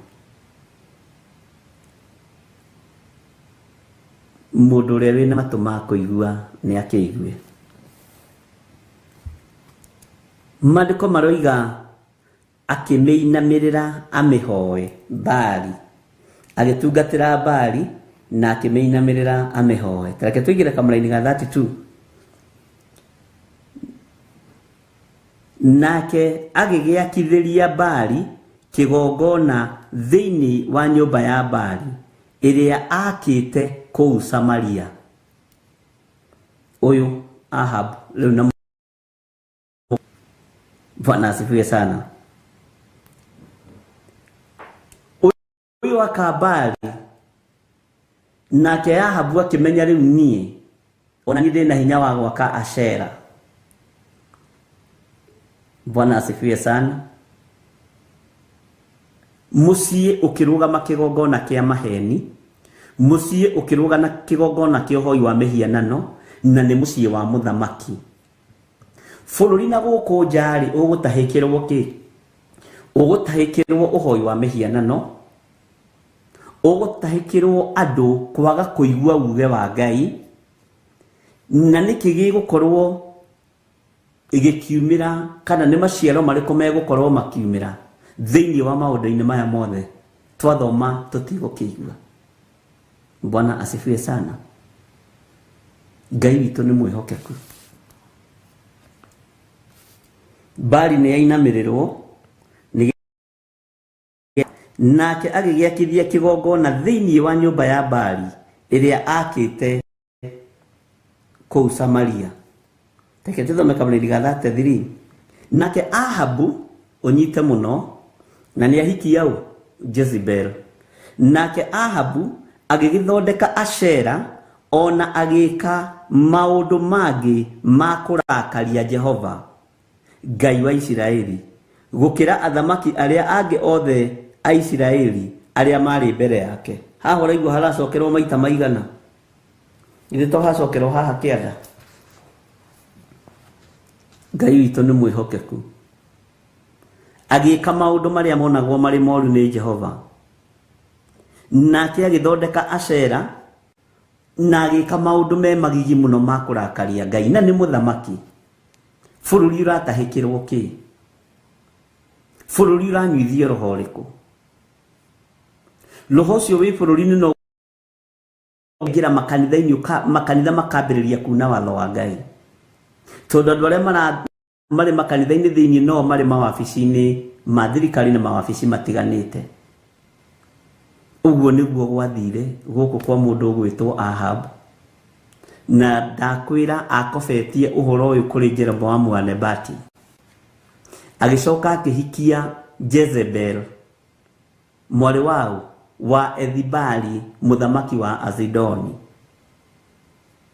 Mũndũ ũrĩa wĩna matũ ma kũigua nĩ akĩigue. Maandĩko maroiga akĩmĩinamĩrĩra amĩhoe Baali, agĩtungatĩra Baali na akĩmĩinamĩrĩra amĩhoe. Ta reke tũingĩre kamũraini ga 32. Nake agĩgĩakithĩria Baali kĩgongona thĩinĩ wa nyũmba ya Baali ĩrĩa aakĩte kũu Samaria. Ũyũ Ahab rĩu na Bwana asifiwe sana. Ũyũ akambari nake Ahabu akĩmenya rĩu niĩ ona niĩ ndĩ na hinya wa gwaka Ashera. Bwana asifiwe sana. Mũciĩ ũkĩrũgama kĩgongona kĩa maheni, mũciĩ ũkĩrũgama kĩgongona kĩa ũhoi wa mĩhianano, na nĩ mũciĩ wa mũthamaki. Bũrũri na gũkũ nja-rĩ, ũgũtahĩkĩrwo kĩ? Ũgũtahĩkĩrwo ũhoi wa mĩhianano, ũgũtahĩkĩrwo andũ kwaga kũigua uge wa Ngai, na nĩkĩ gĩgũkorwo gĩkiumĩra kana nĩ maciaro marĩkũ megũkorwo makiumĩra thĩinĩ wa maũndũ-inĩ maya mothe twathoma tũtigũkĩigua. Bwana asifiwe sana. Ngai witũ nĩ mwĩhokeku. Bali nĩ yainamĩrĩrwo nake agĩgĩakithia kĩgongona thĩinĩ wa nyũmba ya Bali ĩrĩa aakĩte kũu Samaria. Reke tũthome kamũrĩri ga 33. Nake Ahabu ũnyite mũno na nĩ ahikia ũ Jezebel. Nake Ahabu agĩgĩthondeka Ashera ona agĩka maũndũ mangĩ ma kũrakaria Jehova Ngai wa Isiraeli gũkĩra athamaki arĩa angĩ othe a Isiraeli arĩa maarĩ mbere yake. Haha ũraigua haracokerwo maita maigana? Githĩ to hacokerwo haha kĩanda? Ngai witũ nĩ mwĩhokeku. Agĩka maũndũ marĩa monagwo marĩ moru nĩ Jehova. Nake agĩthondeka Ashera na agĩka maũndũ me magigi mũno ma kũrakaria Ngai, na nĩ mũthamaki. Bũrũri ũratahĩkĩrwo kĩ? Bũrũri ũranyuithio roho ũrĩkũ? Roho ũcio wĩ bũrũri-inĩ no ũingĩra makanitha-inĩ, makanitha makambĩrĩria kuna watho wa Ngai, tondũ andũ arĩa marĩ makanitha-inĩ thĩinĩ no marĩ mawabici-inĩ ma thirikari na mawabici matiganĩte. Ũguo nĩguo gwathire gũkũ kwa mũndũ ũgwĩtwo Ahab, na ndakwĩra akobetie ũhoro ũyũ kũrĩ Jeroboamu wa Nebati. Agĩcoka akĩhikia Jezebel, mwarĩ wao wa Ethibali, mũthamaki wa Azidoni.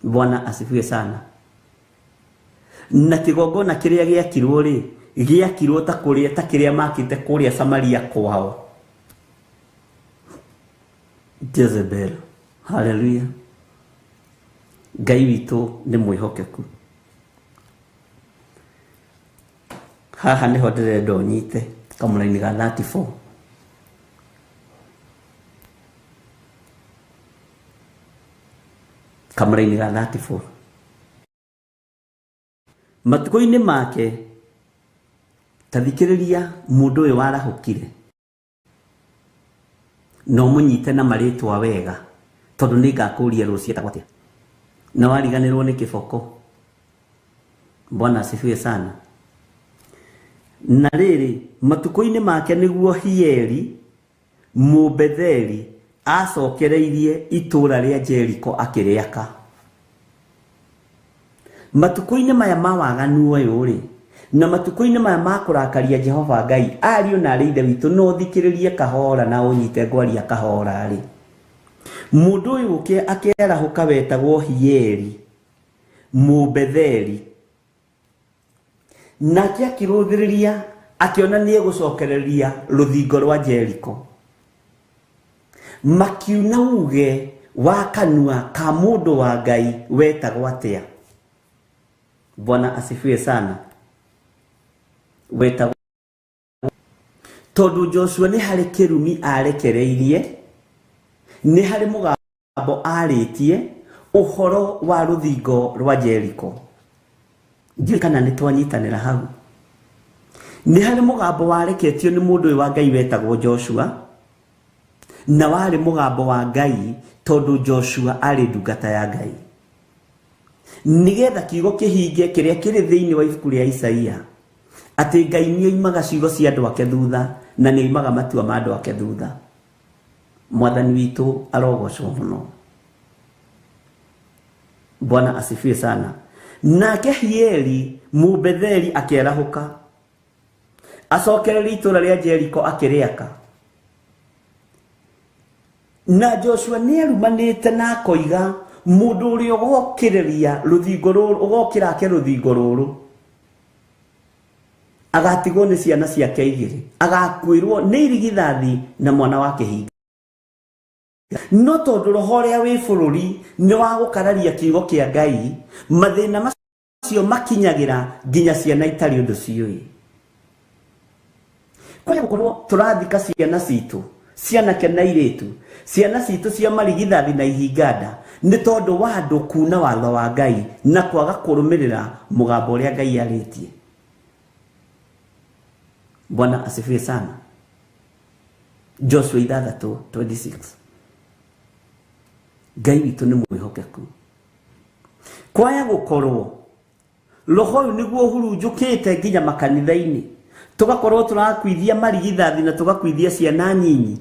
Bwana asifiwe sana. Na kĩgongona kĩrĩa gĩakirwo rĩ, gĩakirwo ta kũrĩa ta kĩrĩa makĩte kũrĩa Samaria kwao. Jezebel. Haleluya. Ngai witũ nĩ mwĩhokeku. Haha nĩho ndĩrenda ũnyite kamũraini ga 34. Kamũraini ga 34. Matukũ-inĩ make, ta thikĩrĩria mũndũ ũyũ warahũkire, na ũmũnyite na marĩtwa wega, tondũ nĩngakũria rũciũ etagwo atĩa. Na wariganĩrwo nĩ kĩboko. Bwana asifiwe sana. Na rĩrĩ, matukũ-inĩ make nĩguo Hieli Mũbetheli acokereirie itũũra rĩa Jeriko akĩrĩaka. Matukũ-inĩ maya ma waganu ũyũ rĩ, na matukũ-inĩ maya ma kũrakaria Jehova Ngai, ariũ na arĩ ithe witũ, no thikĩrĩrie kahora na ũnyite ngwaria kahora rĩ. Mũndũ ũyũ akĩarahũka wetagwo Hieli Mũbetheli, nake akĩrũthĩrĩria akĩona nĩ egũcokereria rũthingo rwa Jeriko. Makiuna uge wa kanua ka mũndũ wa Ngai wetagwo atĩa? Bwana asifiwe sana. Wetagwo tondũ Joshua nĩ harĩ kĩrumi arekereirie, nĩ harĩ mũgambo arĩtie ũhoro wa rũthingo rwa Jeriko. Ndiũĩ kana nĩ twanyitanĩra hau. Nĩ harĩ mũgambo wareketio nĩ mũndũ ũyũ wa Ngai wetagwo Joshua, na warĩ mũgambo wa Ngai tondũ Joshua arĩ ndungata ya Ngai, nĩgetha kiugo kĩhinge kĩrĩa kĩrĩ thĩinĩ wa ibuku rĩa Isaia, atĩ Ngai nĩoimaga ciugo cia andũ ake thutha, na nĩoimaga matua ma andũ ake thutha. Mwathani witũ arogocwo mũno. Bwana asifiwe sana. Nake Hieli Mũbetheli akĩarahũka acokereria itũũra rĩa Jeriko akĩrĩaka. Na Joshua nĩarumanĩte na akoiga, mũndũ ũrĩa ũgokĩrĩria rũthingo rũrũ, ũgokĩra ake rũthingo rũrũ, agatigwo nĩ ciana ciake igĩrĩ, agakuĩrwo nĩ irigithathi na mwana wa kĩhinga. No tondũ roho ũrĩa wĩ bũrũri nĩ wa gũkararia kiugo kĩa Ngai, mathĩna macio makinyagĩra nginya ciana itarĩ ũndũ ciũĩ. Kwaya gũkorwo tũrathika ciana citũ, cianake na airĩtu, ciana citũ cia marigithathi na ihinganda, nĩ tondũ wa andũ kuna watho wa Ngai na kwaga kũrũmĩrĩra mũgambo ũrĩa Ngai arĩtie. Bwana asifiwe sana. Joshua 6:26. Ngai witũ nĩ mwĩhokeku. Kwaya gũkorwo roho ũyũ nĩguo ũhurunjũkĩte nginya makanitha-inĩ, tũgakorwo tũrakuithia marigithathi na tũgakuithia ciana nyinyi,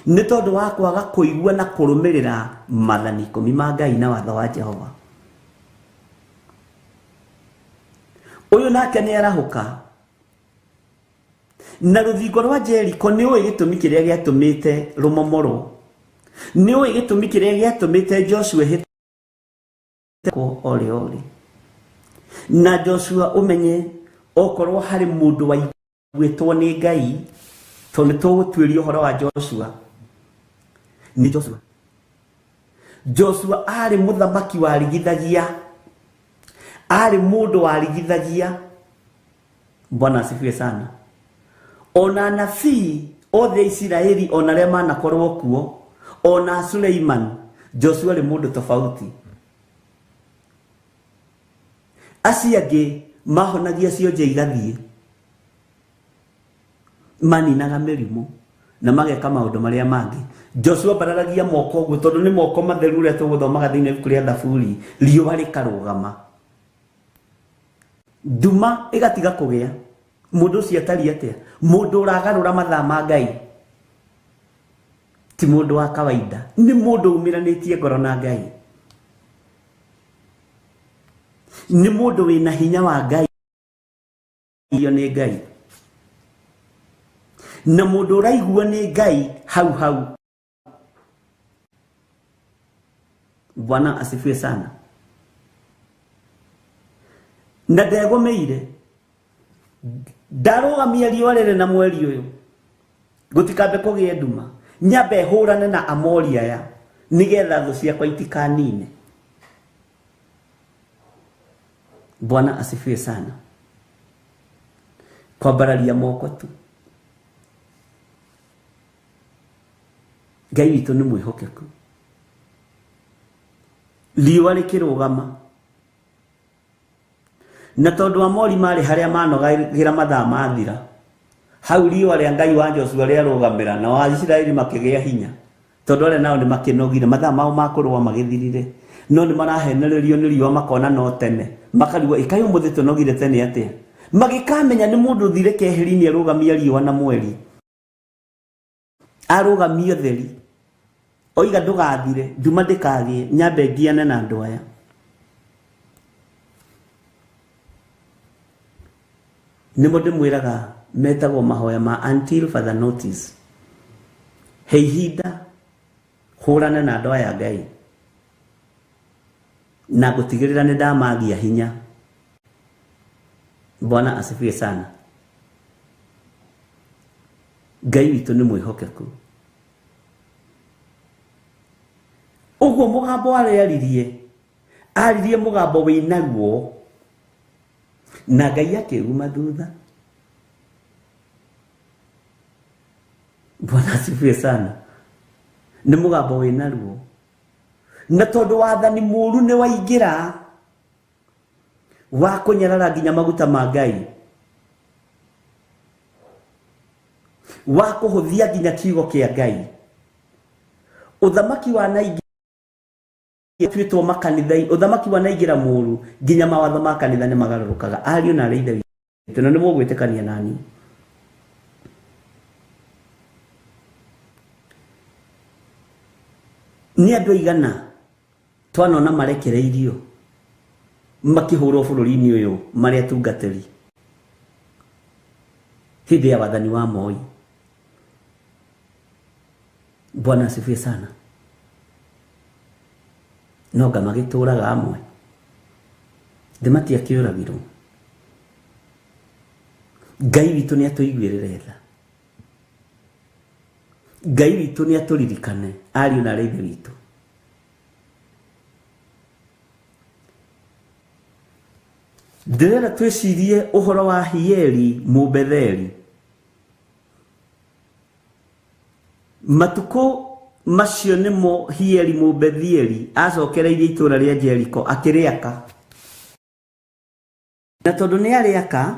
nĩ tondũ wa kwaga kũigua na kũrũmĩrĩra maathani 10 ma Ngai na watho wa Jehova. Ũyũ nake nĩ arahũka na rũthingo rwa Jeriko. Nĩ ũĩ gĩtũmi kĩrĩa gĩatũmĩte rũmomorwo, nĩ ũĩ gĩtũmi kĩrĩa gĩatũmĩte Joshua hĩtwo ore ore. Na Joshua ũmenye okorwo harĩ mũndũ waiguĩtwo nĩ Ngai, tondũ nĩ tũgũtuĩria ũhoro wa Joshua, nĩ Joshua. Joshua arĩ mũthamaki warigithagia, arĩ mũndũ warigithagia. Bwana asifiwe sana. Ona anabii othe a Isiraeli, ona arĩa manakorwo kuo, ona Suleiman, Joshua arĩ mũndũ tofauti. Acio angĩ mahonagia cionje igathiĩ, maninaga mĩrimũ na mageka maũndũ marĩa mangĩ. Joshua ambararagia moko ũguo, tondũ nĩ moko matheru ũrĩa tũgũthomaga thĩinĩ wa ibuku rĩa Thaburi, riũa rĩkarũgama, nduma ĩgatiga kũgĩa. Mũndũ ũcio atariĩ atĩa? Mũndũ ũragarũra mathaa ma Ngai. Ti mũndũ wa kawaida, nĩ mũndũ umĩranĩtie ngoro na Ngai, nĩ mũndũ wĩna hinya wa Ngai, iyo nĩ Ngai, na mũndũ ũraiguo nĩ Ngai hau hau. Bwana asifiwe sana. Na ndegũmĩire, ndarũgamia riũa rĩrĩ na mweri ũyũ, gũtikambe kũgĩe nduma, nyambe hũrane na Amori aya nĩgetha thũ ciakwa itikanine. Bwana asifiwe sana. Kwambararia moko tu. Ngai witũ nĩ mwĩhokeku. Riũa rĩkĩrũgama, na tondũ Amori marĩ harĩa manogagĩra mathaa mathira, hau riũa rĩa Ngai wa Joshua rĩarũgamĩra, na wa Isiraeli makĩgĩa hinya, tondũ arĩa nao nĩ makĩnogire, mathaa mao ma kũrũa magĩthirire, no nĩ marahenererio nĩ riũa makona no tene, makarigwo ĩkaĩ ũmũthĩ tũnogire tene atĩa, magĩkamenya nĩ mũndũ ũthire keheri-inĩ arũgamia riũa na mweri, arũgamia ũtheri, oiga ndũgathire, nduma ndĩkagĩe, nyambe ngiane na andũ aya. Nĩmo ndĩmwĩraga metagwo mahoya ma until further notice. He ihinda hũrane na andũ aya Ngai, na ngũtigĩrĩra nĩ ndamagia hinya. Bwana asifiwe sana. Ngai witũ nĩ mwĩhokeku. Ũguo mũgambo arĩa aririe, aririe mũgambo wĩna ruo, na Ngai akĩuma thutha. Bwana asifiwe sana. Nĩ mũgambo wĩna ruo, na tondũ wathani mũru nĩ waingĩra wa kũnyarara nginya maguta ma Ngai, wa kũhũthia nginya kiugo kĩa Ngai, ũthamaki wa naingĩra tuĩtwo makanitha, ũthamaki wa naingĩra mũru nginya mawatho ma kanitha nĩ magarũrũkaga. Ariũ na arĩa ithe witũ, na nĩ mũgwĩtĩkania nani. Nĩ andũ aigana twanona marekereirio makĩhũrwo bũrũri-inĩ ũyũ marĩ atungatĩri hĩndĩ ya wathani wa Moi. Bwana asifiwe sana. No nga magĩtũraga amwe thĩ matiakĩũragirwo. Ngai witũ nĩ atũiguĩrĩre tha, Ngai witũ nĩ atũririkane ariũ na arĩa ithe witũ. Ndĩrenda twĩcirie ũhoro wa Hieli Mũbetheli. Matukũ macio nĩmo Hieli Mũbethieli acokereirie itũũra rĩa Jeriko akĩrĩaka. Na tondũ nĩ arĩaka,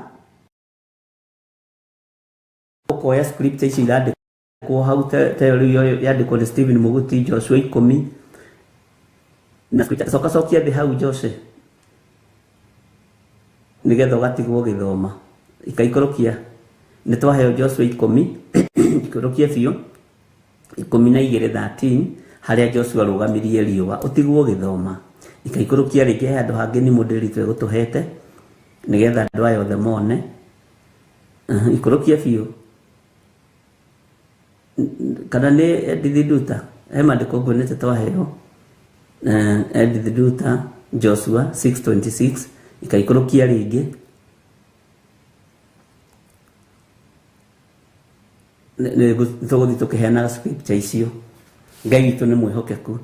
ũkoya script icio irandĩkwo hau ta ĩyo rĩu yandĩkwo nĩ Stephen Muguti, Joshua 10 na scripture. Coka cokia thĩ hau Jose, nĩgetha ũgatigwo ũgĩthoma. Ikaikũrũkia, nĩ twaheo Joshua 10, ikũrũkia biũ 12 13, harĩa Joshua arũgamirie riũa, ũtigwo ũgĩthoma. Ikaikũrũkia rĩngĩ he handũ hangĩ nĩ mũndĩri twegũtũhete nĩgetha andũ aya othe mone. Ikũrũkia biũ, kana nĩ Edith Nduta, he maandĩko nguonete twaheo Edith Nduta, Joshua 6:26, ikaikũrũkia rĩngĩ. Tũgũthiĩ tũkĩheanaga scripture icio. Ngai witũ nĩ mwĩhokeku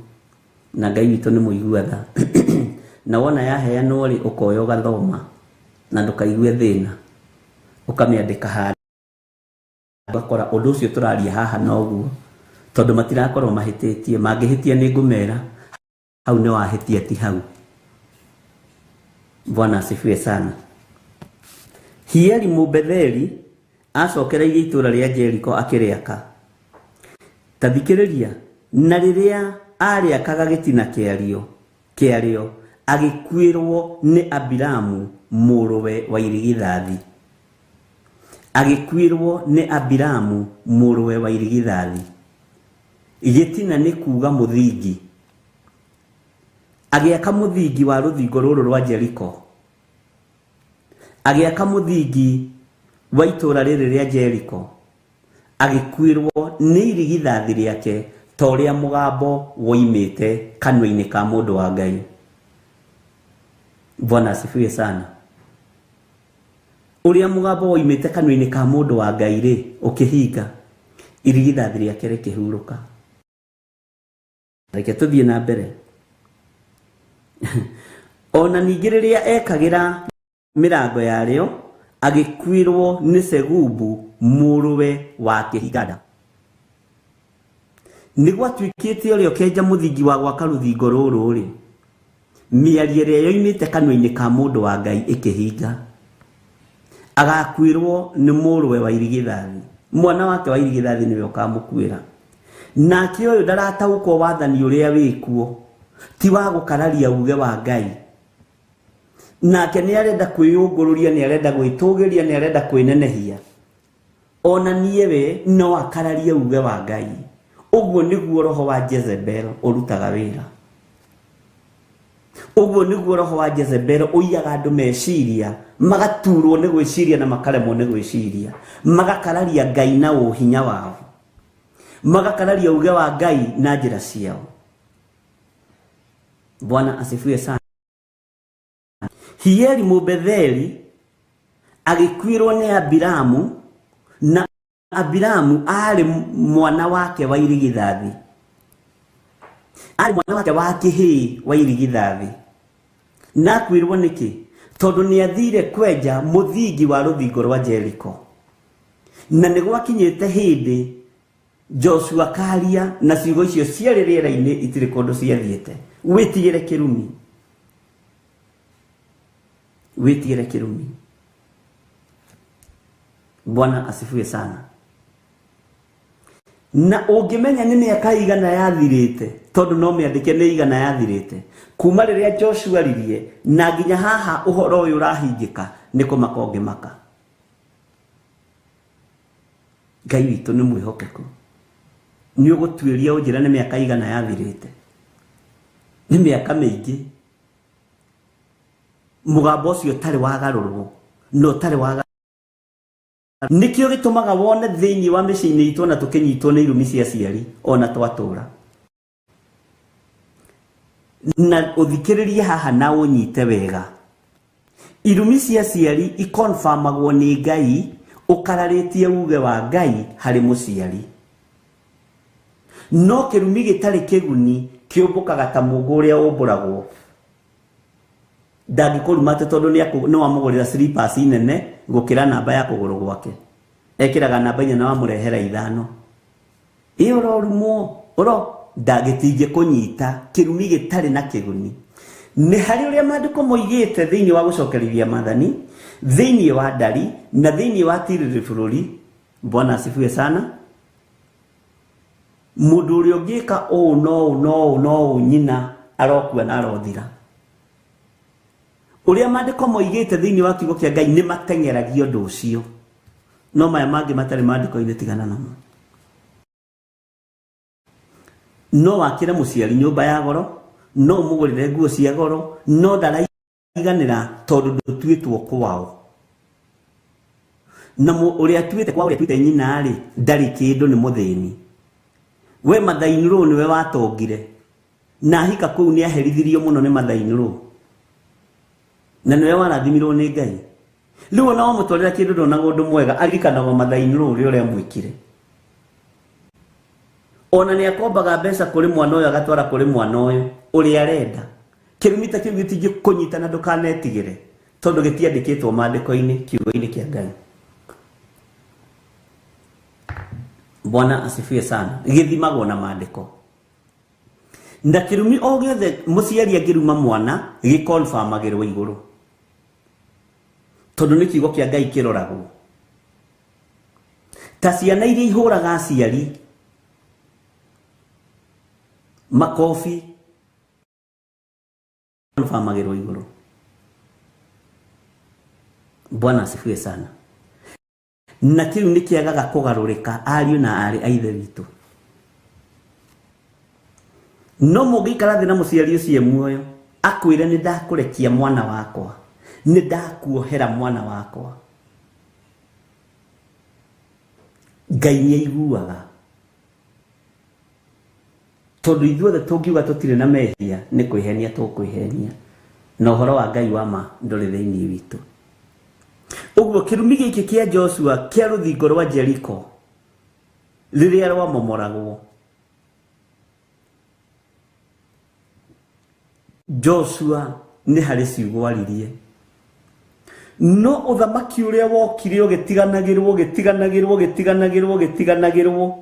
na Ngai witũ nĩ mũigua tha, na wona yaheanwo rĩ, ũkoya ũgathoma na ndũkaigue thĩna, ũkamĩandĩka handũ, ũgakora ũndũ ũcio tũraria haha noguo, tondũ matirakorwo mahĩtĩtie. Mangĩhĩtia nĩ ngũmera hau nĩ wahĩtia, ti hau. Bwana asifiwe sana. Hieli Mũbetheli acokereirie itũũra rĩa Jeriko akĩrĩaka. Ta thikĩrĩria, na rĩrĩa arĩakaga gĩtina kĩarĩo, agĩkuĩrwo nĩ Abiramu mũrũwe wa irigithathi. Agĩkuĩrwo nĩ Abiramu mũrũwe wa irigithathi. Gĩtina nĩ kuuga mũthingi. Agĩaka mũthingi wa rũthingo rũrũ rwa Jeriko. Agĩaka mũthingi wa itũũra rĩrĩ rĩa Jeriko. Agĩkuĩrwo nĩ irigithathi rĩake ta ũrĩa mũgambo woimĩte kanua-inĩ ka mũndũ wa Ngai. Bwana asifiwe sana. Ũrĩa mũgambo woimĩte kanua-inĩ ka mũndũ wa Ngai rĩ, ũkĩhinga, irigithathi rĩake rĩkĩhurũka. Reke tũthiĩ na mbere. Ona ningĩ rĩrĩa ekagĩra mĩrango yarĩo, agĩkuĩrwo nĩ Segubu mũrũwe wa kĩhinganda. Nĩ gwatuĩkĩte ũrĩa ũkenja mũthingi wa gwaka rũthingo rũrũ-rĩ, mĩario ĩrĩa yoimĩte kanua-inĩ ka mũndũ wa Ngai ĩkĩhinga. Agakuĩrwo nĩ mũrũwe wa irigithathi. Mwana wake wa irigithathi nĩwe ũkamũkuĩra. Nake ũyũ ndarataũkwo wathani ũrĩa wĩkuo ti wa gũkararia uge wa Ngai. Nake nĩ arenda kwĩyũngũrũria, nĩ arenda gwĩtũgĩria, nĩ arenda kwĩnenehia. Ona niĩ we no akararie uge wa Ngai. Ũguo nĩguo roho wa Jezebel ũrutaga wĩra. Ũguo nĩguo roho wa Jezebel ũiyaga andũ meciria, magaturwo nĩ gwĩciria na makaremwo nĩ gwĩciria, magakararia Ngai na ũhinya wao, magakararia uge wa Ngai na njĩra ciao. Bwana asifiwe sana. Hieli Mũbetheli agĩkuĩrwo nĩ Abiramu, na Abiramu aarĩ mwana wake wa irigithathi. Aarĩ mwana wake wa kĩhĩĩ wa irigithathi. Na akuĩrwo nĩkĩ? Tondũ nĩ athiire kwenja mũthingi wa rũthingo rwa Jeriko. Na nĩ gwakinyĩte hĩndĩ Joshua karia na ciugo icio ciarĩ rĩera-inĩ itirĩ kũndũ ciathiĩte. Wĩtigĩre kĩrumi. Wĩtigĩre kĩrumi. Bwana asifiwe sana. Na ũngĩmenya nĩ mĩaka igana yathirĩte, tondũ no mĩandĩke nĩ igana yathirĩte kuma rĩrĩa Joshua aririe na nginya haha ũhoro ũyũ ũrahingĩka, nĩ kũmaka ũngĩmaka. Ngai witũ nĩ mwĩhokeku. Nĩ ũgũtuĩria ũnjĩre nĩ mĩaka igana yathirĩte. Nĩ mĩaka mĩingĩ. Mũgambo ũcio ũtarĩ wagarũrwo na ũtarĩ wagarũrwo. Nĩkĩo gĩtũmaga wone thĩinĩ wa mĩciĩ-inĩ itũ ona tũkĩnyitwo nĩ irumi cia aciari ona twatũra. Na ũthikĩrĩrie haha na ũnyite wega. Irumi cia aciari ikonfamagwo nĩ Ngai ũkararĩtie uge wa Ngai harĩ mũciari. No kĩrumi gĩtarĩ kĩguni kĩũmbũkaga ta mũngũ ũrĩa ũmbũragwo. Ndangĩkũruma atĩ tondũ nĩ wamũgũrĩra slippers nene gũkĩra namba ya kũgũrũ gwake. Ekĩraga namba 4 na wamũrehera 5. Ĩ ũrorumwo, ũro ndagĩtingĩkũnyita kĩrumi gĩtarĩ na kĩguni. Nĩ harĩ ũrĩa maandĩko moigĩte thĩinĩ wa gũcokerithia maathani, thĩinĩ wa ndari na thĩinĩ wa tirĩrĩ bũrũri. Bwana asifiwe sana. Mũndũ ũrĩa ũngĩka ũũ no ũũ no ũũ no ũũ nyina arokua na arothira. Ũrĩa maandĩko moigĩte thĩinĩ wa kiugo kĩa Ngai nĩ mateng'eragia ũndũ ũcio. No maya mangĩ matarĩ maandĩko-inĩ tigana namo. No wakĩre mũciari nyũmba ya goro, no ũmũgũrĩre nguo cia goro, no ndaraiganĩra tondũ ndũtuĩtwo kwao. Na ũrĩa atuĩte kwao, ũrĩa atuĩte nyina-rĩ, ndarĩ kĩndũ, nĩ mũthĩni. We mother-in-law nĩwe watongire. Na ahika kũu nĩ aherithirio mũno nĩ mother-in-law. Na nĩwe warathimirwo nĩ Ngai. Rĩu ona wamũtwarĩra kĩndũ ndonaga ũndũ mwega, aririkanagwo mother-in-law ũrĩa ũrĩa mwĩkire. Ona nĩ akombaga mbeca kũrĩ mwana ũyũ agatwara kũrĩ mwana ũyũ ũrĩa arenda. Kĩrumi ta kĩu gĩtingĩkũnyita na ndũkanetigĩre tondũ gĩtiandĩkĩtwo maandĩko-inĩ kiugo-inĩ kĩa Ngai. Bwana asifiwe sana. Gĩthimagwo na maandĩko. Na kĩrumi o gĩothe mũciari angĩruma mwana gĩkonfamagĩrwo igũrũ. Tondũ nĩ kiugo kĩa Ngai kĩroragwo. Ta ciana iria ihũraga aciari makobi konfamagĩrwo igũrũ. Bwana asifiwe sana. Na kĩu nĩ kĩagaga kũgarũrĩka ariũ na aarĩ a Ithe witũ. No mũngĩikara thĩ na mũciari ũcio muoyo akwĩre nĩ ndakũrekia mwana wakwa, nĩ ndakuohera mwana wakwa, Ngai nĩ aiguaga. Tondũ ithuothe tũngiuga tũtirĩ na mehia nĩ kwĩhenia tũkwĩhenia, na ũhoro wa Ngai wa ma ndũrĩ thĩinĩ witũ. Ũguo kĩrumi gĩkĩ kĩa Joshua kĩa rũthingo rwa Jeriko rĩrĩa rwamomoragwo, Joshua nĩ harĩ ciugo aririe, no ũthamaki ũrĩa wokire ũgĩtiganagĩrwo ũgĩtiganagĩrwo ũgĩtiganagĩrwo ũgĩtiganagĩrwo.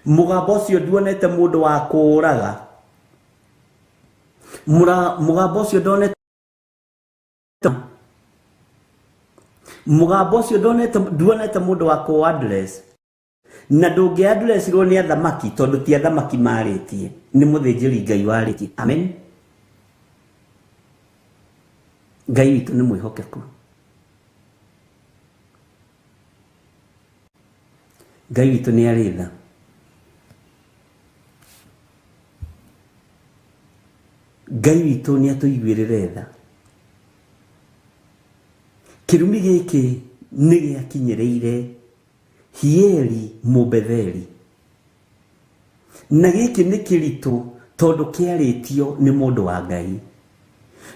Mũgambo ũcio nduonete mũndũ wa kũũraga, mũgambo ũcio ndonete, mũgambo ũcio ndonete, nduonete mũndũ wa kũ address, na ndũngĩ addressirwo nĩ athamaki tondũ ti athamaki marĩtie, nĩ mũthĩnjĩri Ngai warĩtie. Amen. Ngai witũ nĩ mwĩhokeku. Ngai witũ nĩ arĩ tha. Ngai witũ nĩ atũiguĩrĩre tha. Kĩrumi gĩkĩ nĩ gĩakinyĩrĩire Hieli Mũbetheli, na gĩkĩ nĩ kĩritũ tondũ kĩarĩtio nĩ mũndũ wa Ngai.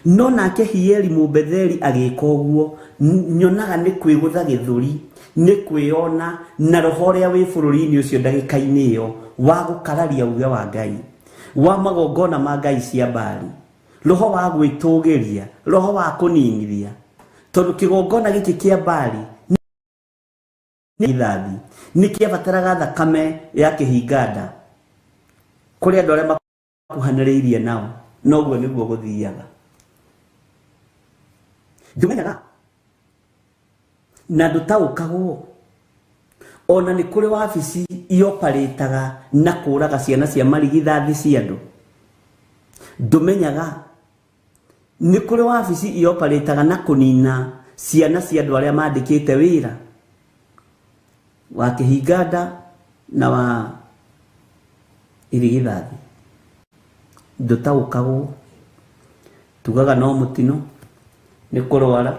No nake Hieli Mũbetheli agĩka ũguo, nyonaga nĩ kwĩgũtha gĩthũri, nĩ kwĩona na roho ũrĩa wĩ bũrũri-inĩ ũcio ndagĩka-inĩ ĩyo wa gũkararia uge wa Ngai, wa magongona ma Ngai cia Baali, roho wa gwĩtũgĩria, roho wa kũninithia, tondũ kĩgongona gĩkĩ kĩa Baali nĩ ithathi nĩ kĩabataraga thakame ya kĩhinganda kũrĩ andũ arĩa makuhanĩrĩirie nao, noguo nĩguo gũthiaga. Ndũmenyaga na ndũtaũkagwo. Ona nĩ kũrĩ wabici ioparĩtaga na kũraga ciana cia marigithathi cia andũ. Ndũmenyaga nĩ kũrĩ wabici ioparĩtaga na kũnina ciana cia andũ arĩa mandĩkĩte wĩra wa kĩhinganda na wa irigithathi. Ndũtaũkagwo, tugaga no mũtino nĩ kũrwara,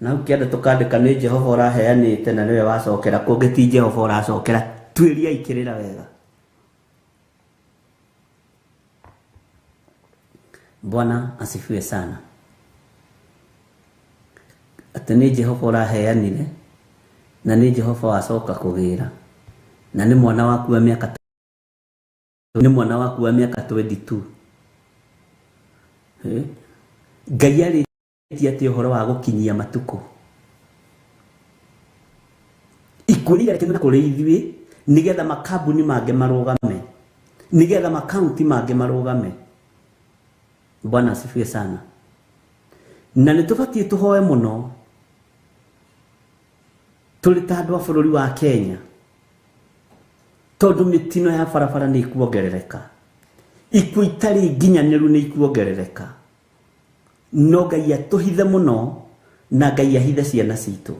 na hau kĩanda tũkandĩka nĩ Jehova ũraheanĩte na nĩwe wacokera, kũngĩ ti Jehova ũracokera. Tuĩriai kĩrĩra wega. Bwana asifiwe sana. Atĩ nĩ Jehova ũraheanire na nĩ Jehova wacoka kũgĩra, na nĩ mwana waku wa mĩaka, nĩ mwana waku wa mĩaka 22. Ngai arĩtie atĩ ũhoro wa gũkinyia matukũ. Ikuũ nĩ na kũrĩ ithuĩ nĩgetha makambuni mangĩ marũgame, nĩgetha makaunti mangĩ marũgame. Bwana asifiwe sana. Na nĩ tũbatiĩ tũhoe mũno tũrĩ ta andũ a bũrũri wa Kenya, tondũ mĩtino ya barabara nĩ ikuongerereka, ikuũ itarĩ nginyanĩru nĩ ikuongerereka. No Ngai atũhithe mũno na Ngai ahithe ciana citũ.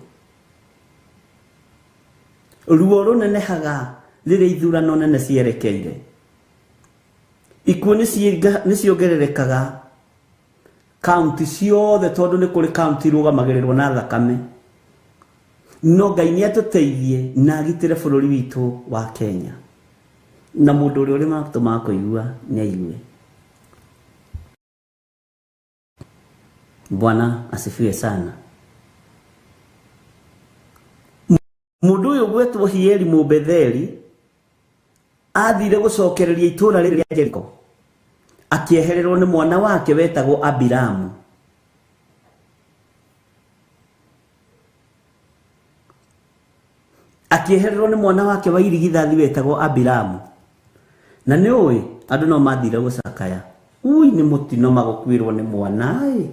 Ruo rũnenehaga rĩrĩa ithurano nene cierekeire. Ikuũ nĩ ciongererekaga kaunti ciothe, tondũ nĩ kũrĩ kaunti irũgamagĩrĩrwo na thakame. No Ngai nĩ atũteithie na agitĩre bũrũri witũ wa Kenya, na mũndũ ũrĩa ũrĩ matũ ma kũigua nĩ aigue. Bwana asifiwe sana. Mũndũ ũyũ gwetwo Hieli Mũbetheli athire gũcokereria itũũra rĩrĩ rĩa Jeriko, akĩehererwo nĩ mwana wake wetagwo Abiramu. Akĩehererwo nĩ mwana wake wa irigithathi wetagwo Abiramu. Na nĩ ũĩ andũ no mathire gũcakaya, ui nĩ mũtino magũkuĩrwo nĩ mwana ĩ.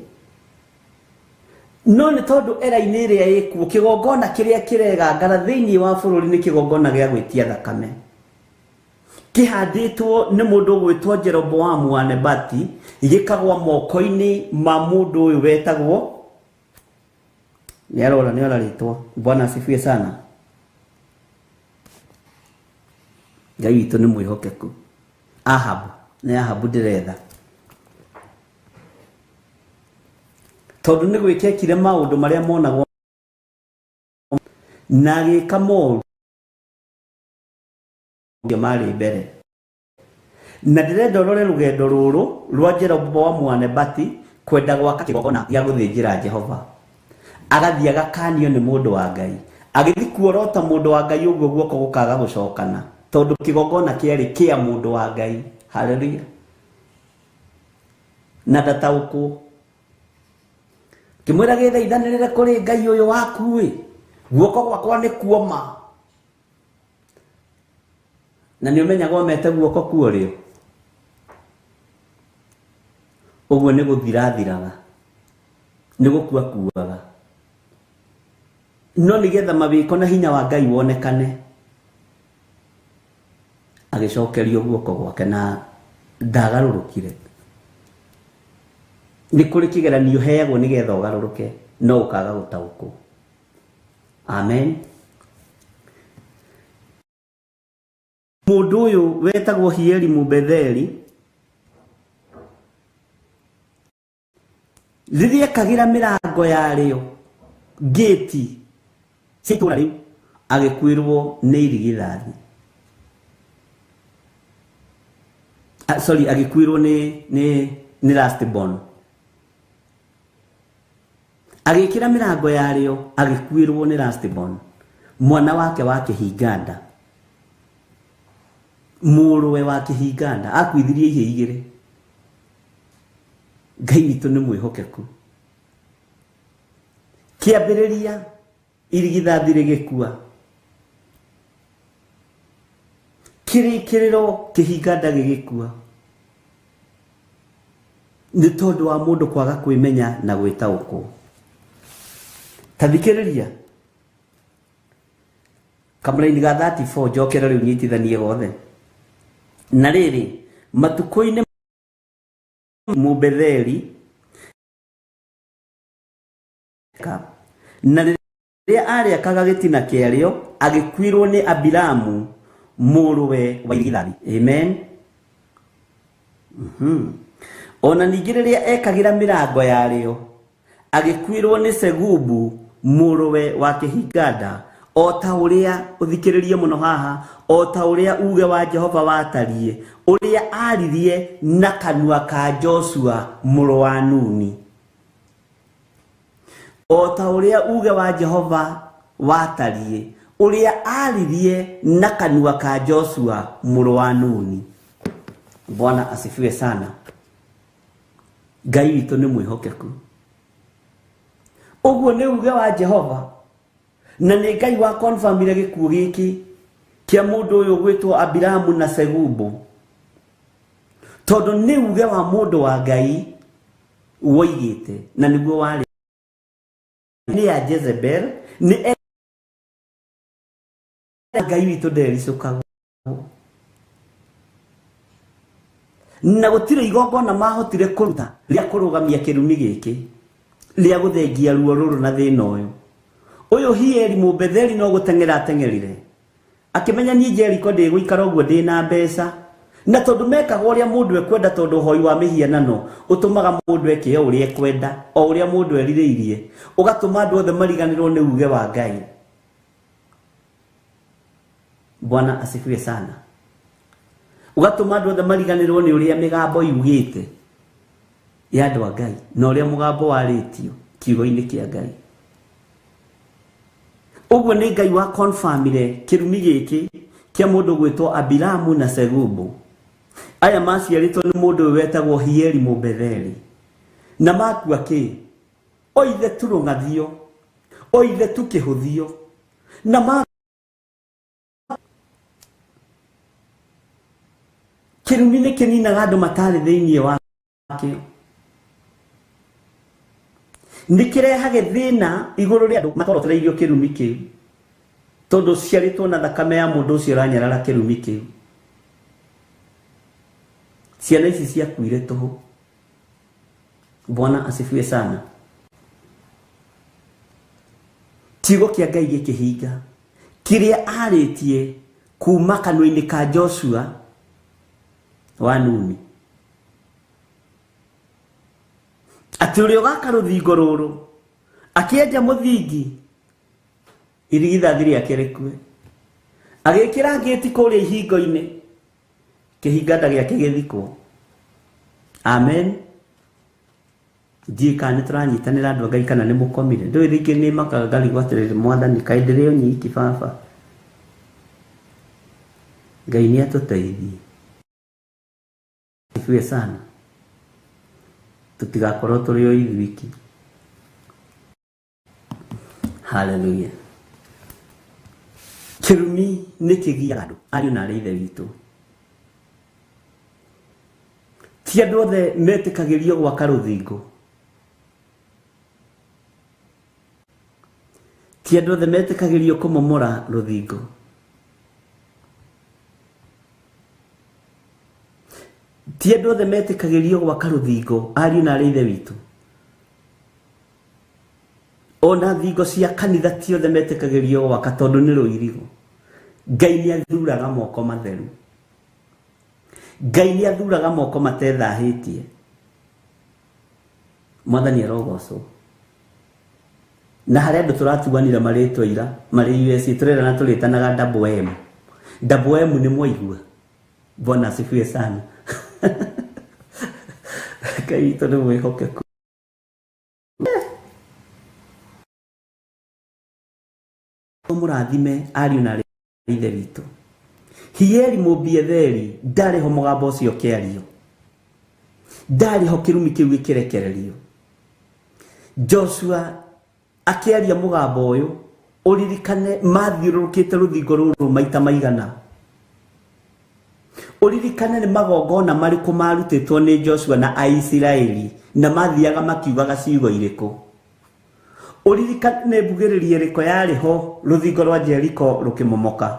No nĩ tondũ era-inĩ ĩrĩa ĩkuo, kĩgongona kĩrĩa kĩregangara thĩinĩ wa bũrũri nĩ kĩgongona gĩa gwĩtia thakame, kĩhandĩtwo nĩ mũndũ ũgwĩtwo Jeroboamu wa Nebati, gĩkagwa moko-inĩ ma mũndũ ũyũ wetagwo nĩ arora nĩ ararĩtwo. Bwana asifiwe sana. Ngai witũ nĩ mwĩhokeku. Ahabu, nĩ Ahabu ndĩretha. Tondũ nĩ gwĩka ekire maũndũ marĩa monagwo na agĩka moru marĩ mbere. Na ndĩrenda ũrore rũgendo rũrũ rwa Jeroboamu wa Nebati kwenda gwaka kĩgongona gĩa gũthĩnjĩra Jehova. Agathiĩ agakanio nĩ mũndũ wa Ngai. Agĩthiĩ kuorota mũndũ wa Ngai ũguo guoko gũkaga gũcokana tondũ kĩgongona kĩarĩ kĩa mũndũ wa Ngai. Haleluya. Na ndataũkwo. Kĩmwĩra gĩthaithanĩrĩre kũrĩ Ngai ũyũ waku ĩ, guoko gwakwa nĩ kuoma. Na nĩ ũmenyaga omete guoko kuo rĩo. Ũguo nĩ gũthirathiraga, nĩ gũkua kuaga. No nĩgetha mawĩko na hinya wa Ngai wonekane, agĩcokerio guoko gwake na ndagarũrũkire. Nĩ kũrĩ kĩgeranio heagwo nĩgetha ũgarũrũke, no ũkaga gũtaũkwo. Amen. Mũndũ ũyũ wetagwo Hieli Mũbetheli, rĩrĩa ekagĩra mĩrango yarĩo ngĩti cia itũũra rĩu, agĩkuĩrwo nĩ irigithathi. Sorry, agĩkuĩrwo nĩ last born. Agĩkĩra mĩrango yarĩo, agĩkuĩrwo nĩ last born, mwana wake wa kĩhinganda, mũrũwe wa kĩhinganda, akuithirie ihĩĩ igĩrĩ. Ngai witũ nĩ mwĩhokeku. Kĩambĩrĩria irigithathi rĩgĩkua, kĩrĩkĩrĩro kĩhinganda gĩgĩkua, nĩ tondũ wa mũndũ kwaga kwĩmenya na gwĩtaũkwo. Ta thikĩrĩria kamũraini ga 34, njokere rĩu nyitithanie gothe. Na rĩrĩ, matukũ-inĩ Mũbetheli, na rĩrĩa arĩakaga gĩtina kĩarĩo, agĩkuĩrwo nĩ Abiramu mũrũwe wa irigithathi. Amen. Ona ningĩ rĩrĩa ekagĩra mĩrango yarĩo, agĩkuĩrwo nĩ Segubu mũrũwe wa kĩhinganda, o ta ũrĩa ũthikĩrĩrie mũno haha, o ta ũrĩa uge wa Jehova watariĩ, ũrĩa aririe na kanua ka Joshua mũrũ wa Nuni. O ta ũrĩa uge wa Jehova watariĩ, ũrĩa aririe na kanua ka Joshua mũrũ wa Nuni. Bwana asifiwe sana. Ngai witũ nĩ mwĩhokeku. Ũguo nĩ uge wa Jehova, na nĩ Ngai wa confirmire gĩkuũ gĩkĩ kĩa mũndũ ũyũ gwĩtwo Abiramu na Segubu, tondũ nĩ uge wa mũndũ wa Ngai woigĩte, na nĩguo warĩ nĩ ya Jezebel. Nĩ Ngai witũ ndericũkagwo, na gũtirĩ igongona mahotire kũruta rĩa kũrũgamia kĩrumi gĩkĩ, rĩa gũthengia ruo rũrũ na thĩna ũyũ. Ũyũ Hieli Mũbetheli no gũteng'era ateng'erire, akĩmenya niĩ Jeriko ndĩgũikara ũguo ndĩna mbeca. Na tondũ mekaga ũrĩa mũndũ ekwenda, tondũ ũhoi wa mĩhianano ũtũmaga mũndũ eke o ũrĩa ekwenda, o ũrĩa mũndũ erirĩirie, ũgatũma andũ othe mariganĩrwo nĩ uge wa Ngai. Bwana asifiwe sana. Ũgatũma andũ othe mariganĩrwo nĩ ũrĩa mĩgambo yugĩte ya andũ a Ngai, na ũrĩa mũgambo warĩtio kiugo-inĩ kĩa Ngai. Ũguo nĩ Ngai wa confirmire kĩrumi gĩkĩ kĩa mũndũ gwĩtwo Abiramu na Segubu. Aya maciarĩtwo nĩ mũndũ ũyũ wetagwo Hieli Mũbetheli, na makua kĩ o ithe tu rũng'athio, o ithe tu kĩhũthio, na ma kĩrumi nĩ kĩninaga andũ matarĩ thĩinĩ wakĩo, nĩ kĩrehage thĩna igũrũ rĩa andũ matorotereirio kĩrumi kĩu, tondũ ciarĩtwo na thakame ya mũndũ ũcio ũranyarara kĩrumi kĩu. Ciana ici ciakuire tũhũ. Bwana asifiwe sana. Kiugo kĩa Ngai gĩkĩhinga kĩrĩa arĩtie. Kuma kanua-inĩ ka Joshua wa Nuni atĩ ũrĩa ũgaka rũthingo rũrũ akĩenja mũthingi irigithathi rĩake rĩkue, agĩkĩra ngĩti kũrĩa ihingo-inĩ, kĩhinganda gĩake gĩthikwo. Amen. Ndiũĩ kana nĩ tũranyitanĩra andũ a Ngai kana nĩ mũkomire. Ndũĩ rĩngĩ nĩ makaga ngarigwo atĩrĩrĩ, Mwathani kaĩ ndĩrĩ o nyiki baba. Ngai nĩ atũteithie. Asifiwe sana. Tũtigakorwo tũrĩ o ithuiki. Haleluya. Kĩrumi nĩ kĩgiaga andũ ariũ na arĩ ithe witũ. Ti andũ othe metĩkagĩrio gwaka rũthingo. Ti andũ othe metĩkagĩrio kũmomora rũthingo. Ti andũ othe metĩkagĩrio gwaka rũthingo, ariũ na arĩ ithe witũ. Ona thingo cia kanitha ti othe metĩkagĩrio gwaka tondũ nĩ rũirigo. Ngai nĩ athuraga moko matheru. Ngai nĩ athuraga moko matethahĩtie. Mwathani arogocwo. Na harĩ andũ tũratuanire marĩtwa ira marĩ USA tũrerana tũrĩtanaga double M. Double M nĩ mwaigua. Bwana asifiwe sana. Ngai witũ nĩ mwĩhokeku. Mũrathime ariũ na ithe witũ. Hieli Mũbietheri ndarĩ ho mũgambo ũcio ũkĩario, ndarĩ ho kĩrumi kĩu gĩkĩrekererio. Joshua akĩaria mũgambo ũyũ, ũririkane mathiũrũrũkĩte rũthingo rũrũ maita maigana. Ũririkane nĩ magongona marĩkũ marutĩtwo nĩ Joshua na Aisiraeli na mathiaga makiugaga ciugo irĩkũ. Ũririkane nĩ mbugĩrĩrio ĩrĩkũ yarĩ ho rũthingo rwa Jeriko rũkĩmomoka.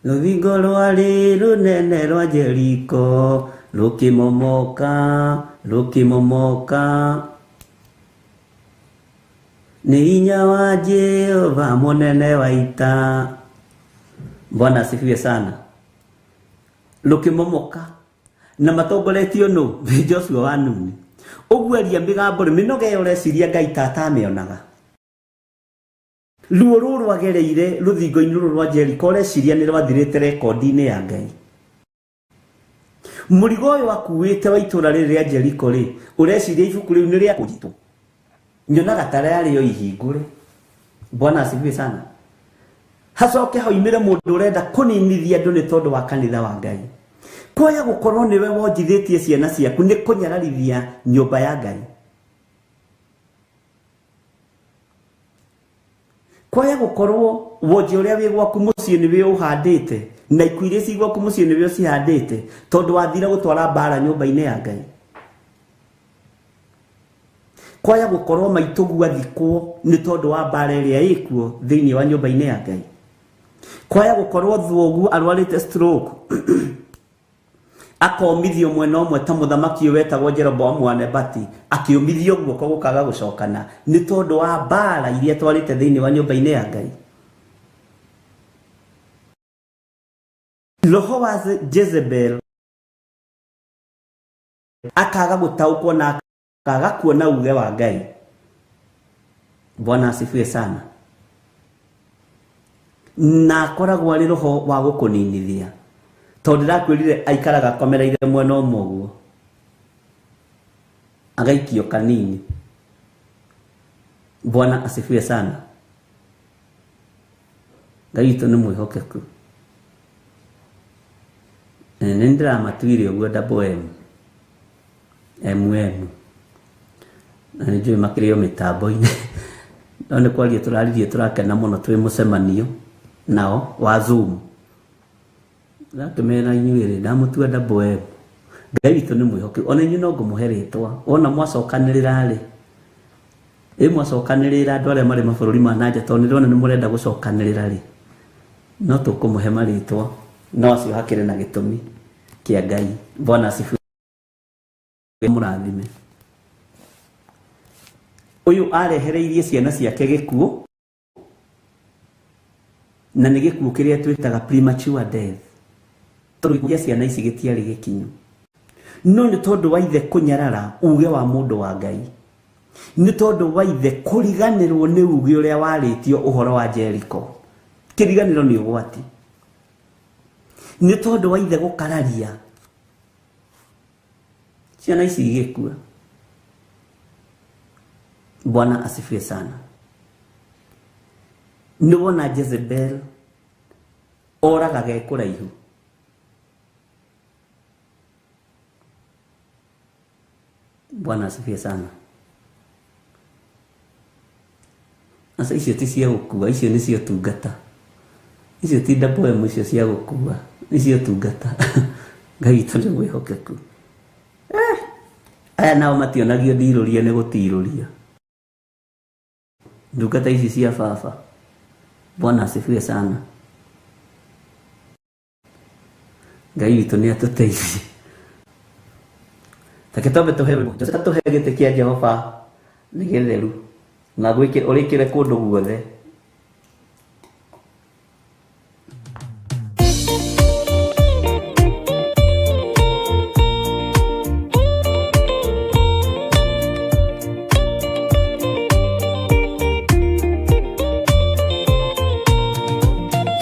Rũthingo rwarĩ rũnene rwa Jeriko rũkĩmomoka, rũkĩmomoka. Nĩ hinya wa Jehova mũnene wa ita. Bwana asifiwe sana. Rũkĩmomoka na matongoretio nũ? Nĩ Joshua wa Nuni. Ũguo aria mĩgambo rĩ, mĩnoga ĩyo ũreciria Ngai ta atamĩonaga. Ruo rũrũ rwagereire rũthingo-inĩ rũrũ rwa Jeriko ũreciria nĩ rwathirĩte rekondi-inĩ ya Ngai. Mũrigo ũyũ akuĩte wa itũũra rĩrĩ rĩa Jeriko rĩ, ũreciria ibuku rĩu nĩ rĩakũnjĩtwo? Nyonaga ta rĩarĩ o ihingũre. Bwana asifiwe sana. Hacoke hoimĩre mũndũ ũrenda kũninithia andũ nĩ tondũ wa kanitha wa Ngai. Kwaya gũkorwo nĩwe wonjithĩtie ciana ciaku nĩ kũnyararithia nyũmba ya Ngai. Kwaya gũkorwo wonje ũrĩa wĩ gwaku mũciĩ nĩwe ũhandĩte na ikuũ iria ci gwaku mũciĩ nĩwe ũcihandĩte tondũ wathire gũtwara mbara nyũmba-inĩ ya Ngai. Kwaya gũkorwo maitũguo athikwo nĩ tondũ wa mbara ĩrĩa ĩkuo thĩinĩ wa nyũmba-inĩ ya Ngai. Kwaya gũkorwo thoguo arwarĩte stroke akomithio mwena ũmwe ta mũthamaki ũyũ wetagwo Jeroboamu wa Nebati akĩũmithio guoko gũkaga gũcokana nĩ tondũ wa mbara iria twarĩte thĩinĩ wa nyũmba-inĩ ya Ngai. Roho wa Jezebel akaga gũtaũkwo na akaga kuona uge wa Ngai. Bwana asifiwe sana. Na akoragwo arĩ roho wa gũkũninithia tondũ ndĩrakwĩrire aikaraga akomereire mwena ũmwe ũguo agaikio kanini. Bwana asifiwe sana. Ngai witũ nĩ mwĩhokeku. Nĩ ndĩramatuire ũguo double M MM na nĩ njũĩ makĩrĩ o mĩtambo-inĩ no nĩ kwaria tũraririe tũrakena mũno twĩ mũcemanio nao wa Zoom. Ndakĩmera inyuĩ rĩ ndamũtua double M. Ngai witũ nĩ mwĩhokeku ona inyuĩ no ngũmũhe rĩtwa wona mwacokanĩrĩra rĩ ĩ mwacokanĩrĩra andũ arĩa marĩ mabũrũri ma nanja tondũ nĩ ndĩrona nĩ mũrenda gũcokanĩrĩra rĩ no tũkũmũhe marĩtwa no acio hakĩrĩ na gĩtũmi kĩa Ngai. Bwana asifiwe. Mũrathime. Ũyũ arehereirie ciana ciake gĩkuũ Na nĩ gĩkuũ kĩrĩa twĩtaga premature death, tondũ gĩkuũ gĩa ciana ici gĩtiarĩ gĩkinyu. No nĩ tondũ wa ithe kũnyarara uge wa mũndũ wa Ngai, nĩ tondũ wa ithe kũriganĩrwo nĩ uge ũrĩa warĩtio ũhoro wa Jericho. Kĩriganĩro nĩ ũgwati. Nĩ tondũ wa ithe gũkararia ciana ici igĩkua. Bwana asifiwe sana. Nĩ wona Jezebel oragaga e kũraihu. Bwana asifiwe sana. Aca icio ti cia gũkua, icio nĩ cia ũtungata. Icio ti double M, icio cia gũkua, nĩ cia ũtungata. Ngai witũ nĩ mwĩhokeku. Aya nao mationagio ndirũria nĩ gũtirũria. Ndungata ici cia baba. Bwana asifiwe sana. Ngai witũ nĩ atũteithie. Reke twambe tũhe tũhe gĩtĩ kĩa Jehova nĩ gĩtheru na gwĩkĩre ũrĩkĩre kũndũ guothe.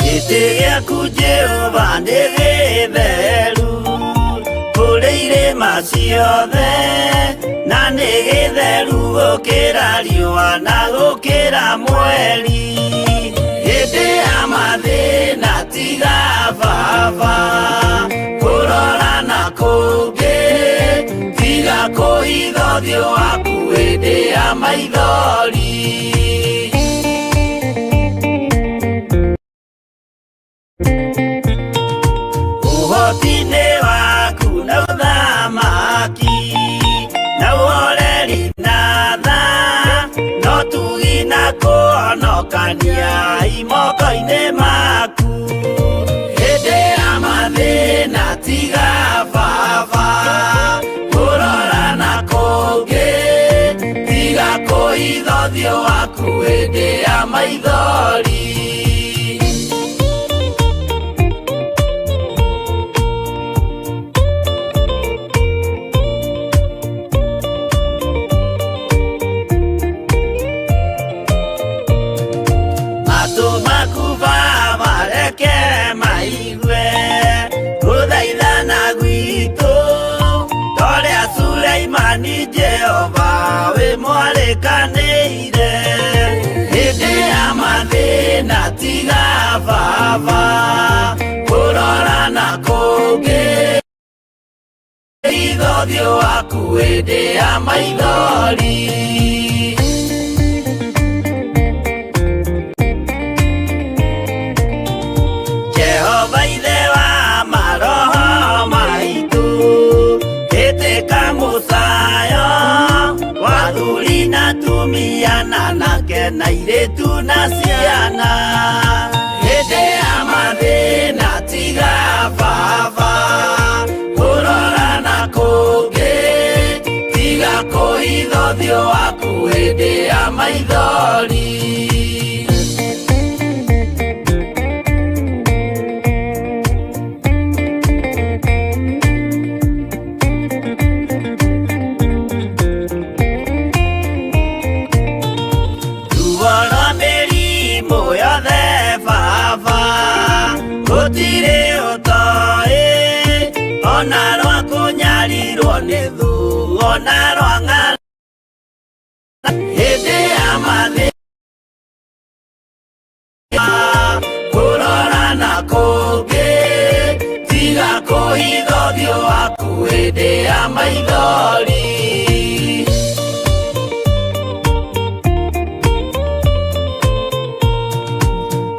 Gĩtĩ gĩaku Jehova nĩ gĩtheru kũrĩ irĩma ciothe, na nĩ gĩtheru gũkĩra riũa na gũkĩra mweri. Hĩndĩ ya mathĩna tiga baba kũrora na kũngĩ, tiga kũhitha ũthiũ waku hĩndĩ ya maithori. Ũhoti-inĩ waku na ũthamaki na ũhoreri na tha, no tugi na kũhonokania imoko-inĩ maku. Hĩndĩ ya mathĩna tiga baba kũrora na kũngĩ, tiga kũhitha ũthiũ waku hĩndĩ ya maithori. Matũ maku baba reke maigue gũthaithana gwitũ, torĩa Suleimani Jehova wĩ mwarĩkanĩire. Hĩndĩ ya mathĩna tiga baba kũrora na kũngĩ, hitha ũthiũ waku hĩndĩ ya maithori. Jehova ithe wa maroho maitũ, ĩtĩka mũcayo wa athuri na atumia na anake na airĩtu na ciana. Hĩndĩ ya mathĩna tiga baba kũrora na kũngĩ, tiga kũhitha ũthiũ waku hĩndĩ ya maithori. Ruo rwa mĩrimũ yothe baba gũtirĩ ũtoĩ, ona rwa kũnyarirwo nĩ thũ, ona rwa ng'aragu. Hĩndĩ ya mathĩna kũrora na kũngĩ, tiga kũhitha ũthiũ waku hĩndĩ ya maithori.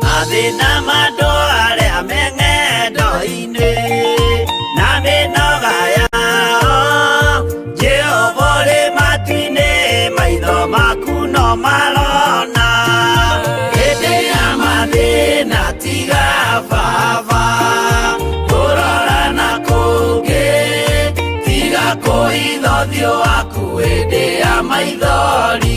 Mathĩna ma andũ arĩa me ng'endo-inĩ na mĩnoga yao, Jehova ũrĩ matu-inĩ, maitho maku no marona. Hĩndĩ ya mathĩna tiga baba kũrora na kũngĩ, tiga kũhitha ũthiũ waku hĩndĩ ya maithori.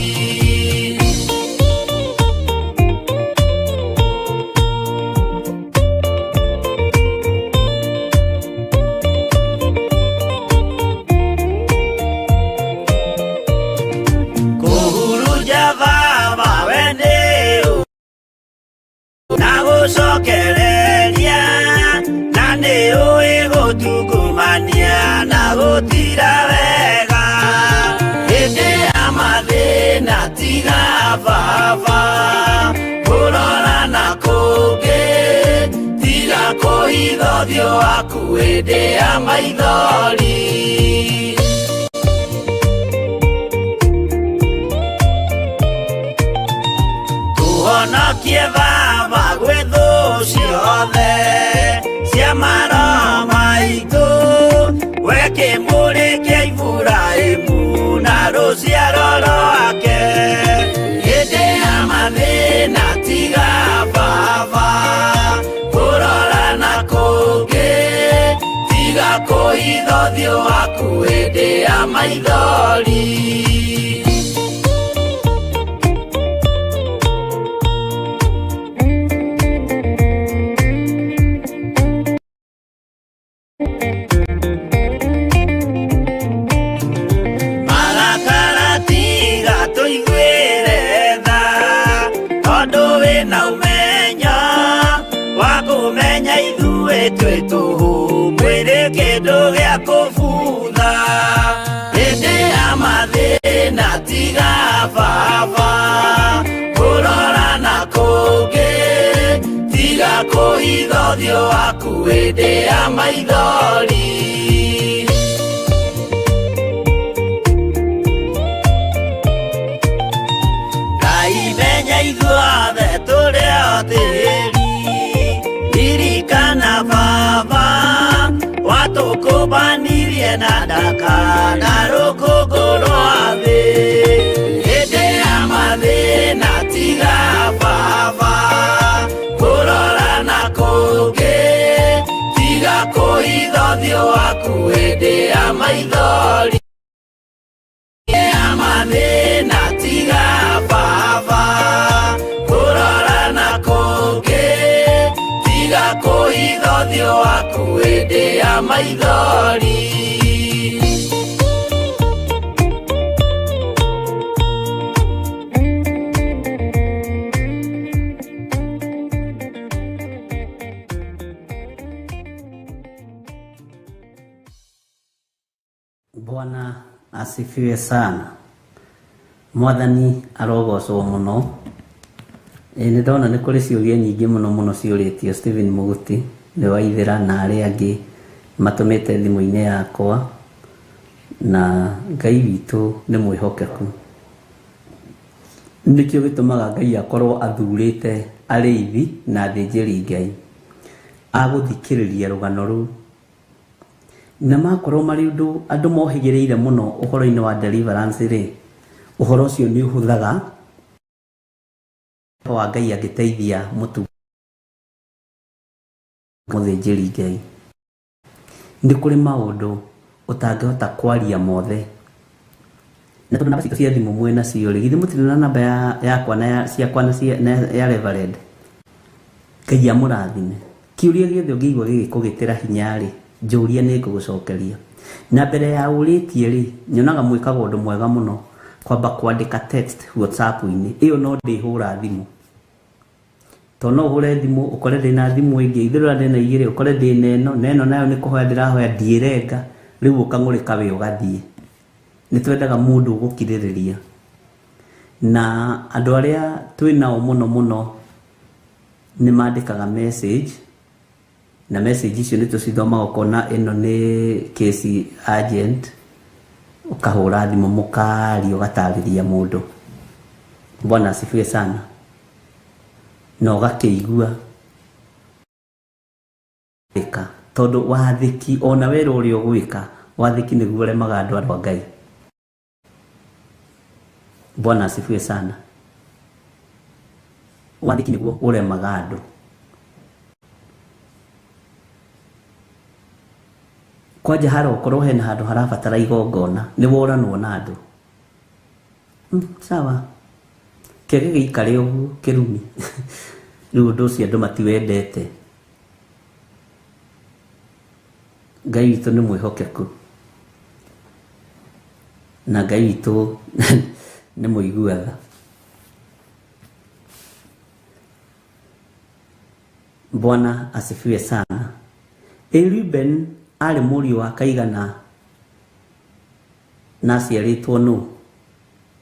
Kũhitha ũthiũ waku hĩndĩ ya maithori. Tũhonokie Baba gwĩ thũ ciothe cia maroho maitũ, we kĩmũrĩ kĩa Iburahĩmu na rũciaro rwake. Hĩndĩ ya mathĩna tiga Baba kũrora na kũngĩ, tiga kũhitha ũthiũ waku hĩndĩ ya maithori. Marakara tiga tũiguĩre tha, tondũ wĩna ũmenyo wa kũmenya ithuĩ twĩ tũhũ, mwĩrĩ kĩndũ gĩa kũbutha. Hĩndĩ ya mathĩna tiga Baba kũrora na kũngĩ, tiga kũhitha ũthiũ waku hĩndĩ ya maithori. Ngai menya ithuothe tũrĩ o tĩri, ririkana Baba watũkũmbanirie na ndaka na rũkũngũ rwa thĩ. Hĩndĩ ya mathĩna tiga Baba kũrora na kũngĩ, tiga kũhitha ũthiũ waku hĩndĩ ya maithori. Ya mathĩna tiga Baba kũrora na kũngĩ, tiga kũhitha ũthiũ waku hĩndĩ ya maithori. Bwana asifiwe sana. Mwathani arogocwo mũno. Nĩ ndona nĩ kũrĩ ciũria nyingĩ mũno mũno ciũrĩtio Stephen Mũguti nĩ Waithĩra na arĩa angĩ matũmĩte thimũ-inĩ yakwa, na Ngai witũ nĩ mwĩhokeku. Nĩkĩo gĩtũmaga Ngai akorwo athurĩte arĩithi na athĩnjĩri Ngai agũthikĩrĩria rũgano rũu, na makorwo marĩ ũndũ andũ mohĩgĩrĩire mũno ũhoro-inĩ wa deliverance rĩ, ũhoro ũcio nĩ ũhũthaga wa Ngai angĩteithia mũtu mũthĩnjĩri Ngai. Nĩ kũrĩ maũndũ ũtangĩhota kwaria mothe, na tondũ namba citũ cia thimũ mwĩ nacio rĩ, githĩ mũtirĩ na namba yakwa na ya ciakwa na na ya Reverend? Ngai amũrathime. Kĩũria gĩothe ũngĩigua gĩgĩkũgĩtĩra hinya rĩ, njũria nĩ ngũgũcokeria. Na mbere ya ũrĩtie rĩ, nyonaga mwĩkaga ũndũ mwega mũno kwamba kwandĩka text WhatsApp-inĩ ĩyo, no ndĩhũra thimũ, tondũ no ũhũre thimũ ũkore ndĩna thimũ ĩngĩ, ithũra ndĩna igĩrĩ, ũkore ndĩna ĩno na ĩno nayo nĩ kũhoya ndĩrahoya ndiĩrenga, rĩu ũkang'ũrĩka wĩ ũgathiĩ. Nĩ twendaga mũndũ ũgũkirĩrĩria, na andũ arĩa twĩ nao mũno mũno nĩ mandĩkaga message, na message icio nĩ tũcithomaga, ũkona ĩno nĩ case agent, ũkahũra thimũ mũkaria ũgatarĩria mũndũ. Bwana asifiwe sana. Na ũgakĩigua ĩka, tondũ wathĩki ona wera ũrĩa ũgwĩka, wathĩki nĩguo ũremaga andũ a Ngai. Bwana asifiwe sana. Wathĩki nĩguo ũremaga andũ. Kwanja harokorwo hena handũ harabatara igongona, nĩ woranwo na andũ. Sawa, kĩage gĩikare ũguo kĩrumi. Rĩu ũndũ ũcio andũ matiwendete. Ngai witũ nĩ mwĩhokeku, na Ngai witũ nĩ mũigua tha. Bwana asifiwe sana. Ĩ Reuben arĩ mũriũ wa kaigana na aciarĩtwo nũ?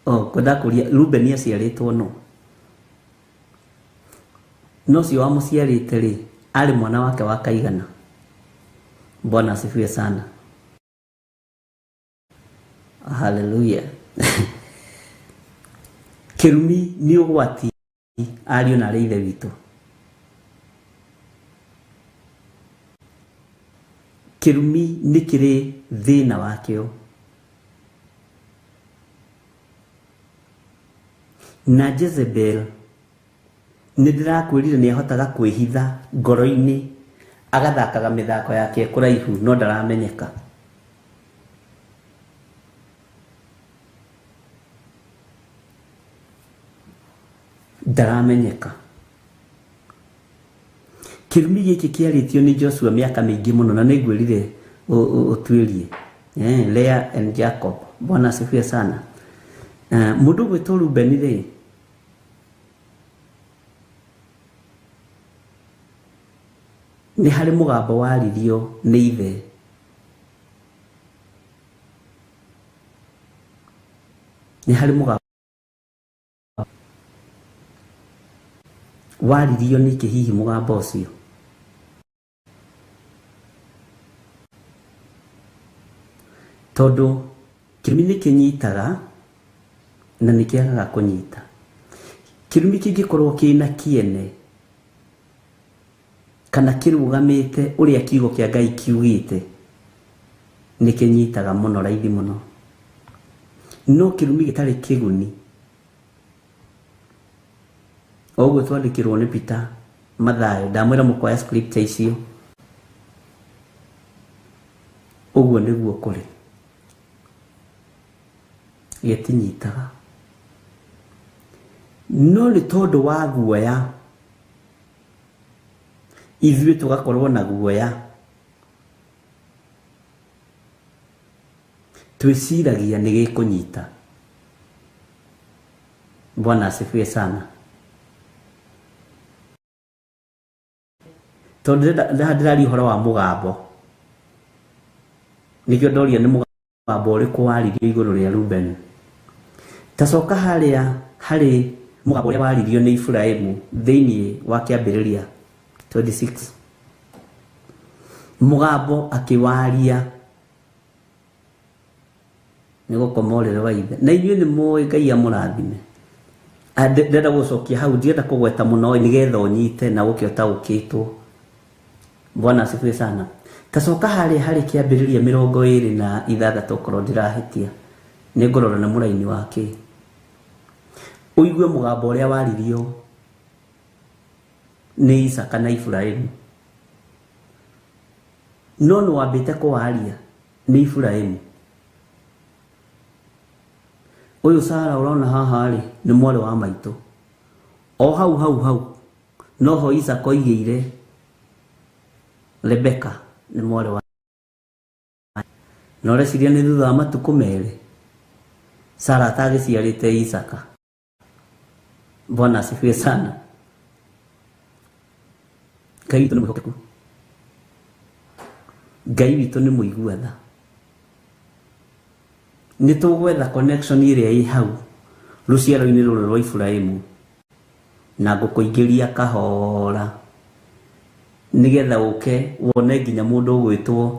Oh, kwenda kũria Reuben aciarĩtwo nũ? No ũcio wamũciarĩte rĩ, Arĩ mwana wake wa kaigana. Bwana asifiwe sana. Haleluya. Kĩrumi nĩ ũgwati ariũ na arĩ ithe witũ. Kĩrumi nĩ kĩrĩ thĩna wakĩo. Na Jezebel nĩ ndĩrakwĩrire nĩ ahotaga kwĩhitha ngoro-inĩ agathakaga mĩthako yake kũraihu no ndaramenyeka. Ndaramenyeka. Kĩrumi gĩkĩ kĩarĩtio nĩ Joshua mĩaka mĩingĩ mũno na nĩngwĩrire ũtuĩrie. Leah and Jacob. Bwana asifiwe sana. Mũndũ ũgwĩtwo Reuben rĩ, nĩ harĩ mũgambo waririo nĩ ithe. Nĩ harĩ mũgambo waririo nĩkĩ hihi mũgambo ũcio? Tondũ kĩrumi nĩ kĩnyitaga na nĩ kĩagaga kũnyita. Kĩrumi kĩngĩkorwo kĩna kĩene kana kĩrũgamĩte ũrĩa kiugo kĩa Ngai kiugĩte, nĩ kĩnyitaga mũno raithi mũno. No kĩrumi gĩtarĩ kĩguni, o ũguo twandĩkĩrwo nĩ Peter Mathayo, ndamwĩra mũkoya scripture icio, ũguo nĩguo kũrĩ, gĩtinyitaga. No nĩ tondũ wa guoya, ithuĩ tũgakorwo na guoya, twĩciragia nĩ gĩkũnyita. Bwana asifiwe sana. Tondũ ndĩraria ũhoro wa mũgambo, nĩkĩo ndoria nĩ mũgambo ũrĩkũ waririo igũrũ rĩa Reuben. Tacoka harĩa harĩ mũgambo ũrĩa waririo nĩ Iburahĩmu thĩinĩ wa kĩambĩrĩria 26. Mũgambo akĩwaria nĩ gũkoma ũrĩrĩ wa ithe. Na inyuĩ nĩ mũĩ Ngai amũrathime. Ndĩrenda gũcokia hau, ndirenda kũgweta mũno nĩgetha ũnyite na ũke ũtaũkĩtwo. Bwana asifiwe sana. Tacoka harĩa harĩ kĩambĩrĩria 26 okorwo ndirahĩtia, nĩ ngũrora na mũraini wa kĩ. Ũigue mũgambo ũrĩa waririo nĩ Isaka na Iburahĩmu. No nĩ wambĩte kũwaria nĩ Iburahĩmu. Ũyũ Sara ũrona haha rĩ, nĩ mwarĩ wa maitũ. O hau hau hau noho Isaka oigĩire Rebeka nĩ mwarĩ wa. Na ũreciria nĩ thutha wa matukũ merĩ Sara atagĩciarĩte Isaka. Bwana asifiwe sana. Ngai witũ nĩ mwĩhokeku. Ngai witũ nĩ mũigua tha. Nĩ tũgwetha connection ĩrĩa ĩ hau rũciaro-inĩ rũrũ rwa Iburahĩmu na ngũkũingĩria kahora nĩgetha ũke wone nginya mũndũ ũgwĩtwo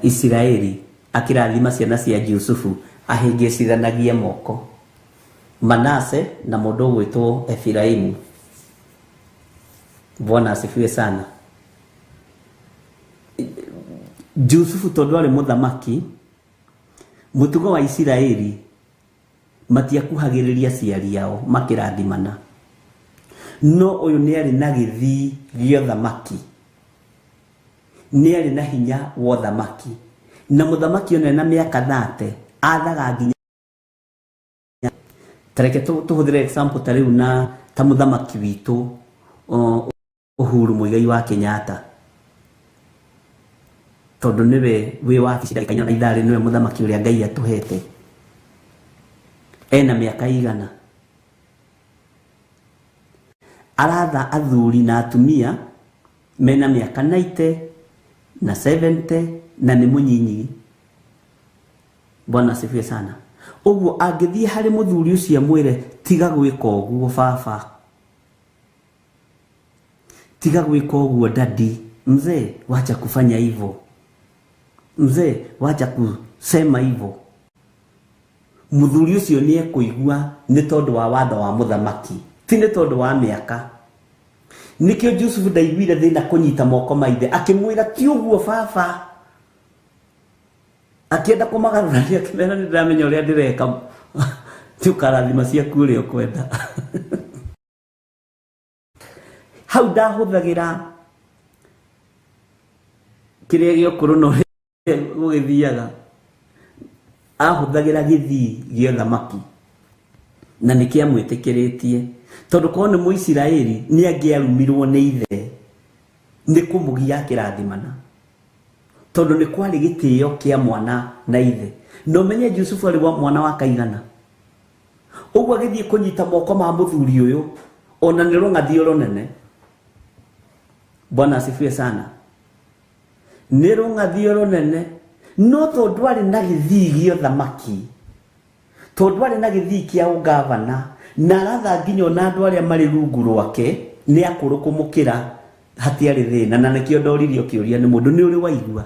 Isiraeli akĩrathima ciana cia Jusufu ahĩngĩcithanagie moko. Manase na mũndũ ũgwĩtwo Efiraimu. Bwana asifiwe sana. Jusufu tondũ arĩ mũthamaki, mũtugo wa Isiraeli matiakuhagĩrĩria aciari ao makĩrathimana. No ũyũ nĩ arĩ na gĩthii gĩa ũthamaki, nĩ arĩ na hinya wa ũthamaki, na mũthamaki ona ena mĩaka 30 athaga nginya. Tareke tũhũthĩre example ta rĩu na ta mũthamaki witũ Uhuru Muigai wa Kenyatta, tondũ nĩwe wĩ wabici ndagĩka inya na ithaa rĩ, nĩwe mũthamaki ũrĩa Ngai atũhete. Ena mĩaka igana, aratha athuri na atumia mena mĩaka 90 na 70 na nĩ mũnyinyi. Bwana asifiwe sana. Ũguo angĩthiĩ harĩ mũthuri ũcio amwĩre tiga gwĩka ũguo baba, Tiga gwĩka ũguo dadi, mzee wacha kufanya hivyo, mzee wacha kusema hivyo. Muthuri ũcio nĩ ekũigua nĩ tondũ wa watho wa mũthamaki, ti nĩ tondũ wa mĩaka. Nĩkĩo Jusufu ndaiguire thĩna kũnyita moko ma ithe, akĩmwĩra ti ũguo baba. Akĩenda kũmagarũrania, akĩmera nĩ ndĩramenya ũrĩa ndĩreka, ti ũkarathima ciaku ũrĩa ũkwenda. Hau ndahũthagĩra kĩrĩa gĩa ũkũrũ na ũrĩa gũgĩthiaga, ahũthagĩra gĩthii gĩa thamaki na nĩkĩamwĩtĩkĩrĩtie, tondũ korwo nĩ Mũisiraeli nĩ angĩarumirwo nĩ ithe nĩ kũmũgia akĩrathimana, tondũ nĩ kwarĩ gĩtĩo kĩa mwana na ithe. Na ũmenye Jusufu arĩ wa mwana wa kaigana ũguo, agĩthiĩ kũnyita moko ma mũthuri ũyũ, ona nĩ rũng'athio rũnene. Bwana asifiwe sana. Nĩ rũng'athio rũnene, no tondũ arĩ na gĩthii gĩa ũthamaki, tondũ arĩ na gĩthii kĩa ũgavana, na aratha nginya ona andũ arĩa marĩ rungu rwake nĩ akũrũ kũmũkĩra, hatiarĩ thĩna. Na nĩkĩo ndoririo kĩũria nĩ mũndũ, nĩ ũrĩ waigua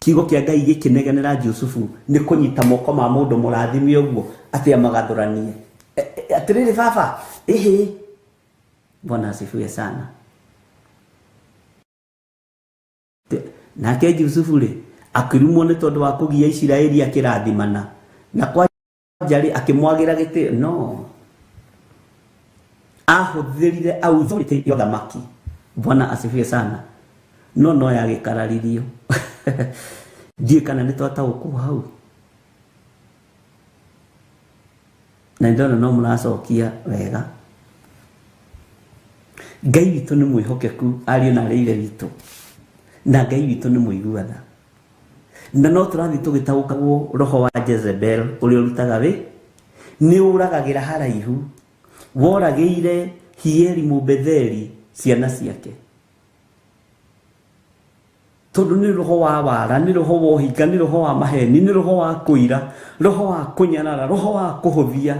kiugo kĩa Ngai gĩkĩnegenera Jusufu nĩ kũnyita moko ma mũndũ mũrathime ũguo atĩ amagathũranie? Atĩrĩrĩ baba, ĩhĩ. Bwana asifiwe sana. Nake Jusufu rĩ, akĩrumwo nĩ tondũ wa kũgia Isiraeli akĩrathimana, na kwanja rĩ, akĩmwagĩra gĩtĩo. No ahũthĩrire authority ya ũthamaki. Bwana asifiwe sana. No no yagĩkararirio. Ndiũĩ kana nĩ twataũkwo hau, na ndona no mũracokia wega. Ngai witũ nĩ mwĩhokeku, ariũ na arĩ ithe witũ, na Ngai witũ nĩ mũigua tha. Na no tũrathiĩ tũgĩtaũkagwo roho wa Jezebel ũrĩa ũrutaga wĩ nĩ ũragagĩra haraihu, woragĩire Hieli Mũbetheli ciana ciake, tondũ nĩ roho wa wara, nĩ roho wa ũhinga, nĩ roho wa maheni, nĩ roho wa kũira, roho wa kũnyarara, roho wa kũhũthia.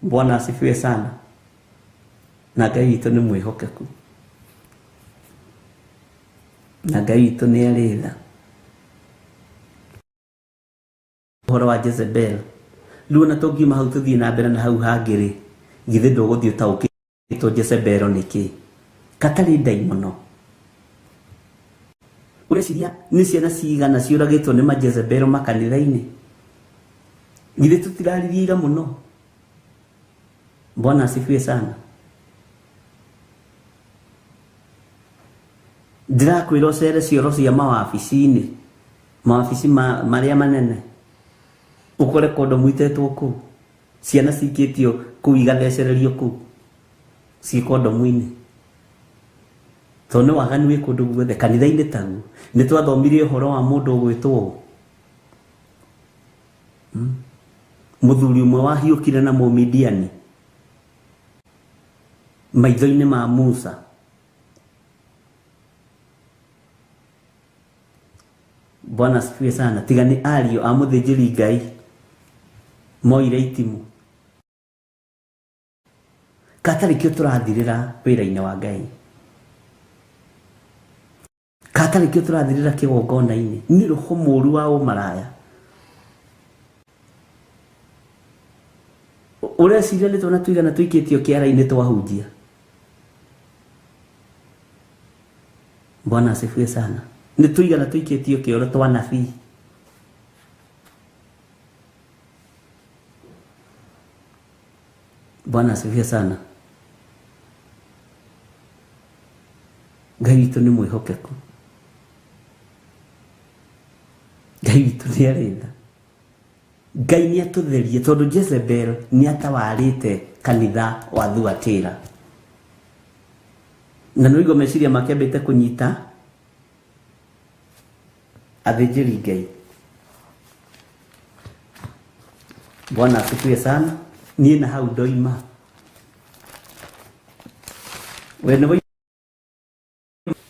Bwana asifiwe sana. Na Ngai witũ nĩ mwĩhokeku, na Ngai witũ nĩ arĩ tha. Ũhoro wa Jezebel rĩu, ona tũngiuma hau tũthiĩ na mbere na hau hangĩ rĩ, githĩ ndũgũthiĩ ũtaũkĩtwo Jezebel nĩ kĩ? Katarĩ ndaimono. Ũreciria nĩ ciana cigana ciũragĩtwo nĩ majezebel makanitha-inĩ? Githĩ tũtiraririe ira mũno? Bwana asifiwe sana. Ndĩrakwĩra ũcere cioro cia mawabici-inĩ, mawabici marĩa manene, ũkore kondomu itetwo kũu, ciana cikĩtio kũu, igathecererio kũu ciĩ kondomu-inĩ, tondũ nĩ waganu wĩ kũndũ guothe, kanitha-inĩ taguo. Nĩ twathomire ũhoro wa mũndũ ũgwĩtwo ũũ, mũthuri ũmwe wahiũkire na Mũmidiani maitho-inĩ ma Musa. Bwana asifiwe sana. Tiga nĩ ariũ a mũthĩnjĩri Ngai moire itimũ, katarĩ kĩo tũrathirĩra wĩra-inĩ wa Ngai, katarĩ kĩo tũrathirĩra kĩgongona-inĩ, nĩ roho mũũru wa ũmaraya. Ũreciria nĩ twana tũigana tũikĩtio kĩara-inĩ twahunjia? Bwana asifiwe sana. Nĩ tũigana tũikĩtio kĩoro twa nabii? Bwana asifiwe sana. Ngai witũ nĩ mwĩhokeku, Ngai witũ nĩ arĩ tha. Ngai nĩ atũtherie, tondũ Jezebel nĩ atawarĩte kanitha wa Thuatira, na nĩ ũigua meciria make ambĩte kũnyita athĩnjĩri Ngai. Bwana asifiwe sana. Niĩ na hau ndoima, we nĩ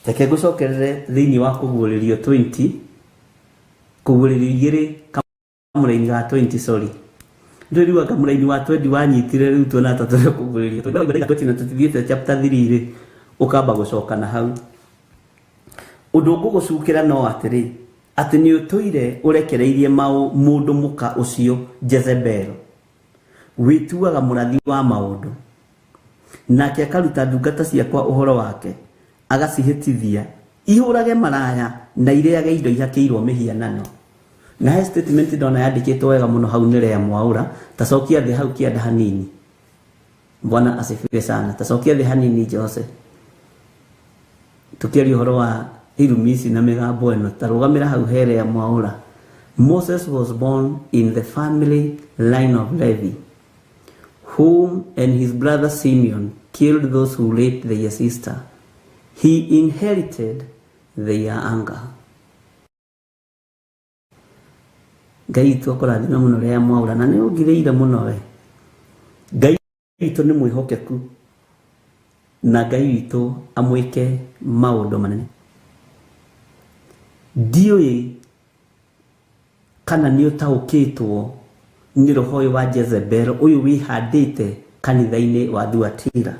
reke ngũcokerere thĩinĩ wa Kũguũrĩrio 20, Kũguũrĩrio 2 kamũraini ga 20, sorry, ndũĩ rĩu anga mũraini wa 20 wanyitire. Rĩu tuona ta tũrĩ Kũguũrĩrio 20 na tũtithiĩte chapter 3 rĩ. Ũkamba gũcoka na hau. Ũndũ ngũgũcukĩra no atĩrĩ, atĩ nĩ ũtũire ũrekereirie mũndũ mũka ũcio Jezebel, wĩtuaga mũrathi wa maũndũ, nake akaruta ndungata ciakwa ũhoro wake, agacihĩtithia ihũrage maraya na irĩage indo ihakĩirwo mĩhianano. Na he statement ndona yandĩkĩtwo wega mũno hau nĩ Lea Mwaũra, ta cokia thĩ hau kĩanda hanini. Bwana asifiwe sana. Ta cokia thĩ hanini Jose. Tukiaria ũhoro wa irumi ici na mĩgambo ĩno, ta rũgamĩra hau he Lea Mwaũra. Moses was born in the family line of Levi, whom and his brother Simeon killed those who raped their sister. He inherited their anger. Ngai witũ akũrathime mũno Lea Mwaũra, na nĩ ũngirĩire mũno we. Ngai witũ nĩ mwĩhokeku, na Ngai witũ amwĩke maũndũ manene. Ndiũĩ kana nĩ ũtaũkĩtwo nĩ roho ũyũ wa Jezebel ũyũ wĩhandĩte kanitha-inĩ wa Thuatira.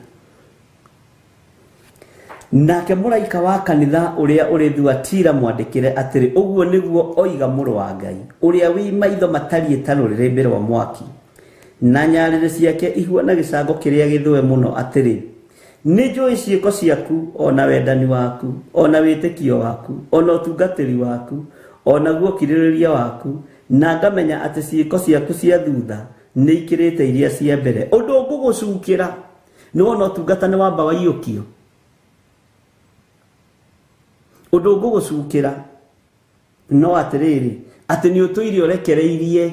Nake mũraika wa kanitha ũrĩa ũrĩ Thuatira mwandĩkĩre atĩrĩ, ũguo nĩguo oiga mũrũ wa Ngai, ũrĩa wĩ maitho matariĩ ta rũrĩrĩmbĩ rwa mwaki, na nyarĩrĩ ciake ihuana gĩcango kĩrĩa gĩthũe mũno, atĩrĩ, nĩ njũĩ ciĩko ciaku, o na wendani waku, o na wĩtĩkio waku, o na ũtungatĩri waku, o naguo ũkirĩrĩria waku, na ngamenya atĩ ciĩko ciaku cia thutha nĩ ikĩrĩte iria cia mbere. Ũndũ ngũgũcukĩra nĩ wona ũtungata nĩ wamba waiyũkio. Ũndũ ngũgũcukĩra no atĩrĩrĩ, atĩ nĩ ũtũire ũrekereirie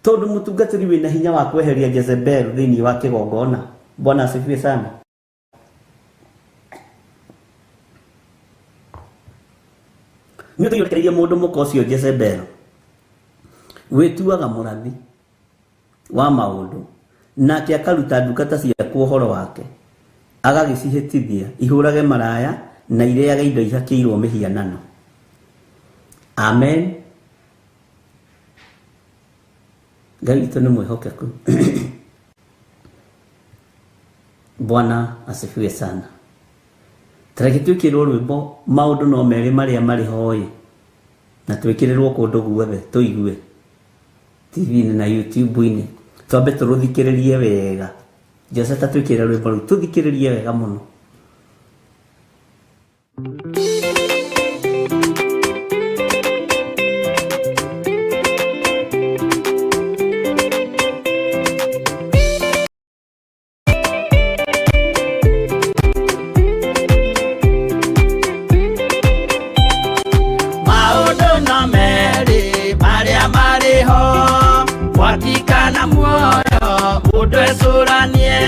tondũ mũtungatĩri wĩna hinya wa kweheria Jezebel thĩinĩ wa kĩgongona. Bwana asifiwe sana. Nĩ ũtũire ũrekereirie mũndũ mũka ũcio Jezebel, wĩtuaga mũrathi wa maũndũ, nake akaruta ndungata ciaku ũhoro wake, agagĩcihĩtithia ihũrage maraya na irĩage indo ihakĩirwo mĩhianano. Amen. Ngai witũ nĩ mwĩhokeku. Bwana asifiwe sana. Tareke twĩkĩrwo rwĩmbo maũndũ no merĩ marĩa marĩ ho-ĩ, na twĩkĩrĩrwo kũndũ guothe tũigue TV-inĩ na YouTube-inĩ, twambe tũrũthikĩrĩrie wega. Jose ta twĩkĩrĩre rwĩmbo rũu tũthikĩrĩrie wega mũno. Maũndũ no merĩ marĩa marĩ ho, mwaki kana muoyo, mũndũ ecũranie.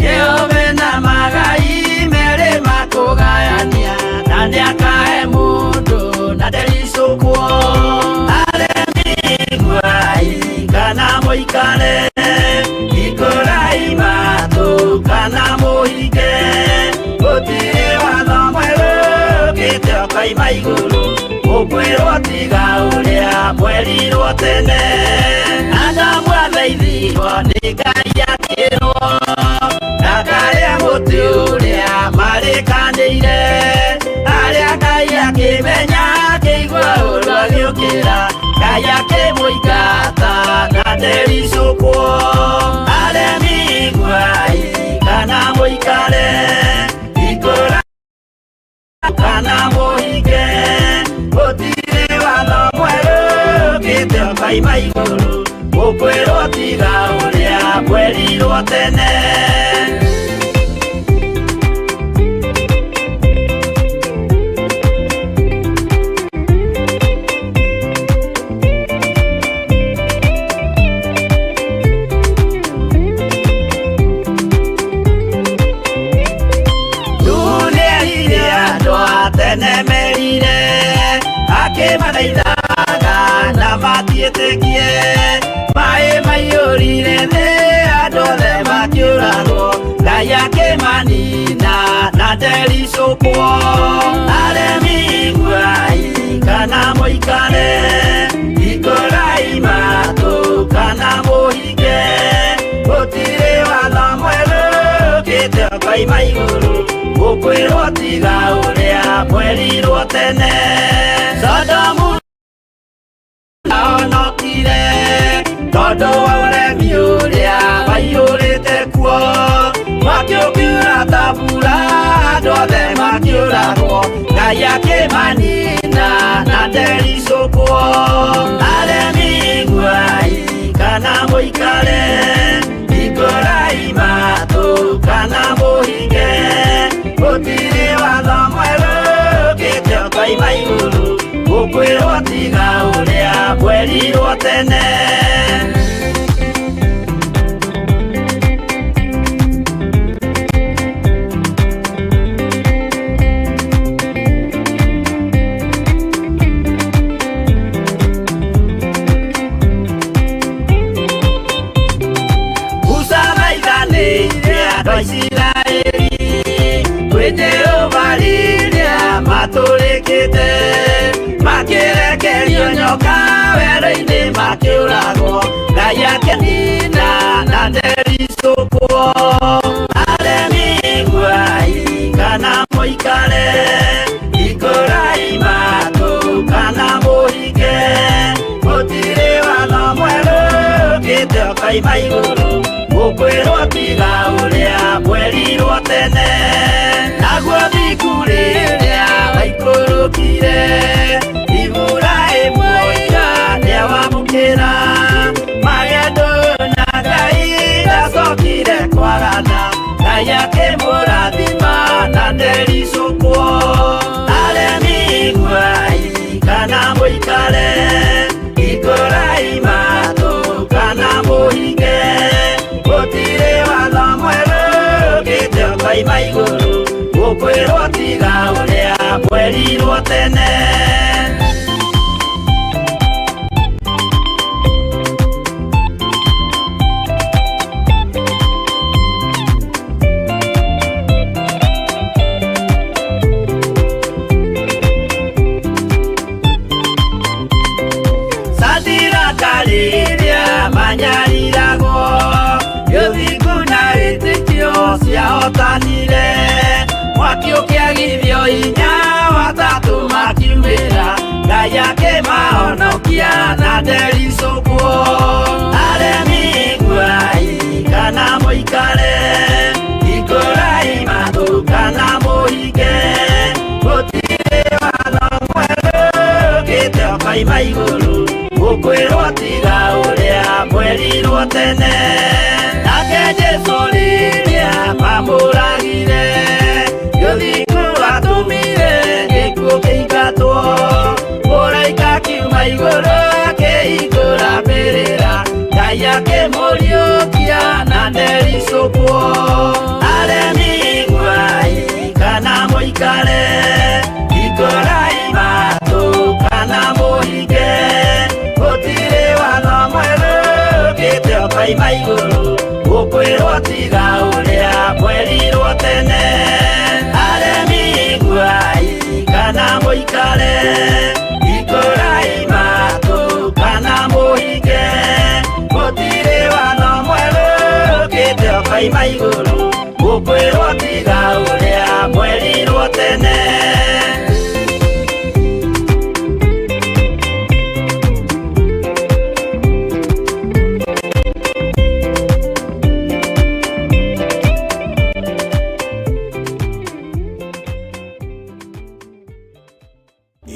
Jehova na magai merĩ makũgayania, na nĩakahe mũndũ na ndericũkwo. Aremi iguai kana mũikare, hingũrai matũ kana mũhinge. Gũtirĩ watho mwerũ ũkĩte ũkoima igũrũ, ũkwĩrwo tiga ũrĩa mwerirwo tene. Adamu athaithirwo nĩ Ngai akĩrwo ndakarĩe mũtĩ ũrĩa marĩkanĩire. Arĩa Ngai akĩmenya akĩigua ũru agĩũkĩra, Ngai akĩmũingata na ndericũkwo. Aremi iguai kana mũikare, hingũra kana mũhinge. Gũtirĩ watho mwerũ ũkĩte ũkoima igũrũ, ũkwĩrwo tiga ũrĩa mwerirwo tene. Nĩerire andũ a tene merire, akĩmathaithaga na matiĩtĩkie. Maĩ maiyũrire thĩ, andũ othe makĩũragwo, Ngai akĩmanina na ndericũkwo. Aremi iguai kana mũikare, hingũrai matũ kana mũhinge. Gũtirĩ watho mwerũ ũkĩte ũkaima igũrũ gũkwĩrwo tiga ũrĩa mwerirwo tene Sodomu ndaonokire tondũ wa ũremi ũrĩa waiyũrĩte kuo mwaki ũkiura ta mbura andũ othe makĩũragwo Ngai akĩmanina na ndericũkwo aremi iguai kana mũikare hingũrai matũ kana mũhinge gũtirĩ watho mwerũ ũkĩte ũkoima igũrũ gũkwĩrwo tiga ũrĩa mwerirwo tene. Musa maithanĩire andũ a Isiraeli kwĩ Jehova rĩrĩa matũrĩkĩte makĩrekerio nyoka werũ-inĩ makĩũragwo Ngai akĩnina na ndericũkwo aremi iguai kana mũikare hingũrai matũ kana mũhinge gũtirĩ watho mwerũ ũkĩte ũkoima igũrũ gũkwĩrwo tiga ũrĩa mwerirwo tene naguo thingu rĩrĩa waikũrũkire Iburahĩmu oiga nĩawamũkĩra magendo na Ngai ndacokire kwagana Ngai akĩmũrathima na ndericũkwo aremi iguai kana mũikare hingũrai matũ kana mũhinge gũtirĩ watho mwerũ ũkĩte ũkoima igũrũ gũkwĩrwo tiga ũrĩa mwerirwo tene. Sadiraka rĩrĩa manyariragwo gĩthingu na wĩtĩkio ciahotanire mwaki ũkĩagithio hinya watatũ makiumĩra Ngai akĩmahonokia na ndericũkwo aremi iguai kana mũikare hingũrai matũ kana mũhinge gũtirĩ watho mwerũ ũkĩte ũkoima igũrũ gũkwĩrwo tiga ũrĩa mwerirwo tene nake Jesũ rĩrĩa mamũragire gĩthingu atũmire gĩkuũ kĩingatwo mũraika akiuma igũrũ akĩhingũra mbĩrĩra Ngai akĩmũriũkia na ndericũkwo aremi iguai kana mũikare hingũrai matũ kana mũhinge gũtirĩ watho mwerũ ũkĩte ũkoima igũrũ gũkwĩrwo tiga ũrĩa mwerirwo tene aremi iguai kana mũikare hingũrai matũ kana mũhinge gũtirĩ watho mwerũ ũkĩte ũkoima igũrũ gũkwĩrwo tiga ũrĩa mwerirwo tene.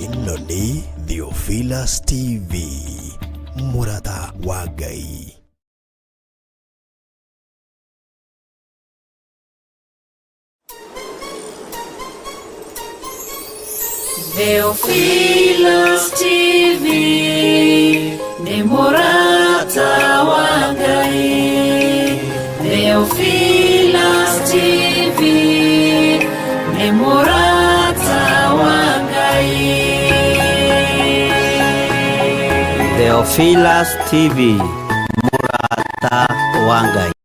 Ĩno nĩ Theophilus TV, mũrata wa Ngai. Theophilus TV nĩ mũrata wa Ngai. Theophilus TV nĩ mũrata wa Ngai. Theophilus TV, mũrata wa Ngai.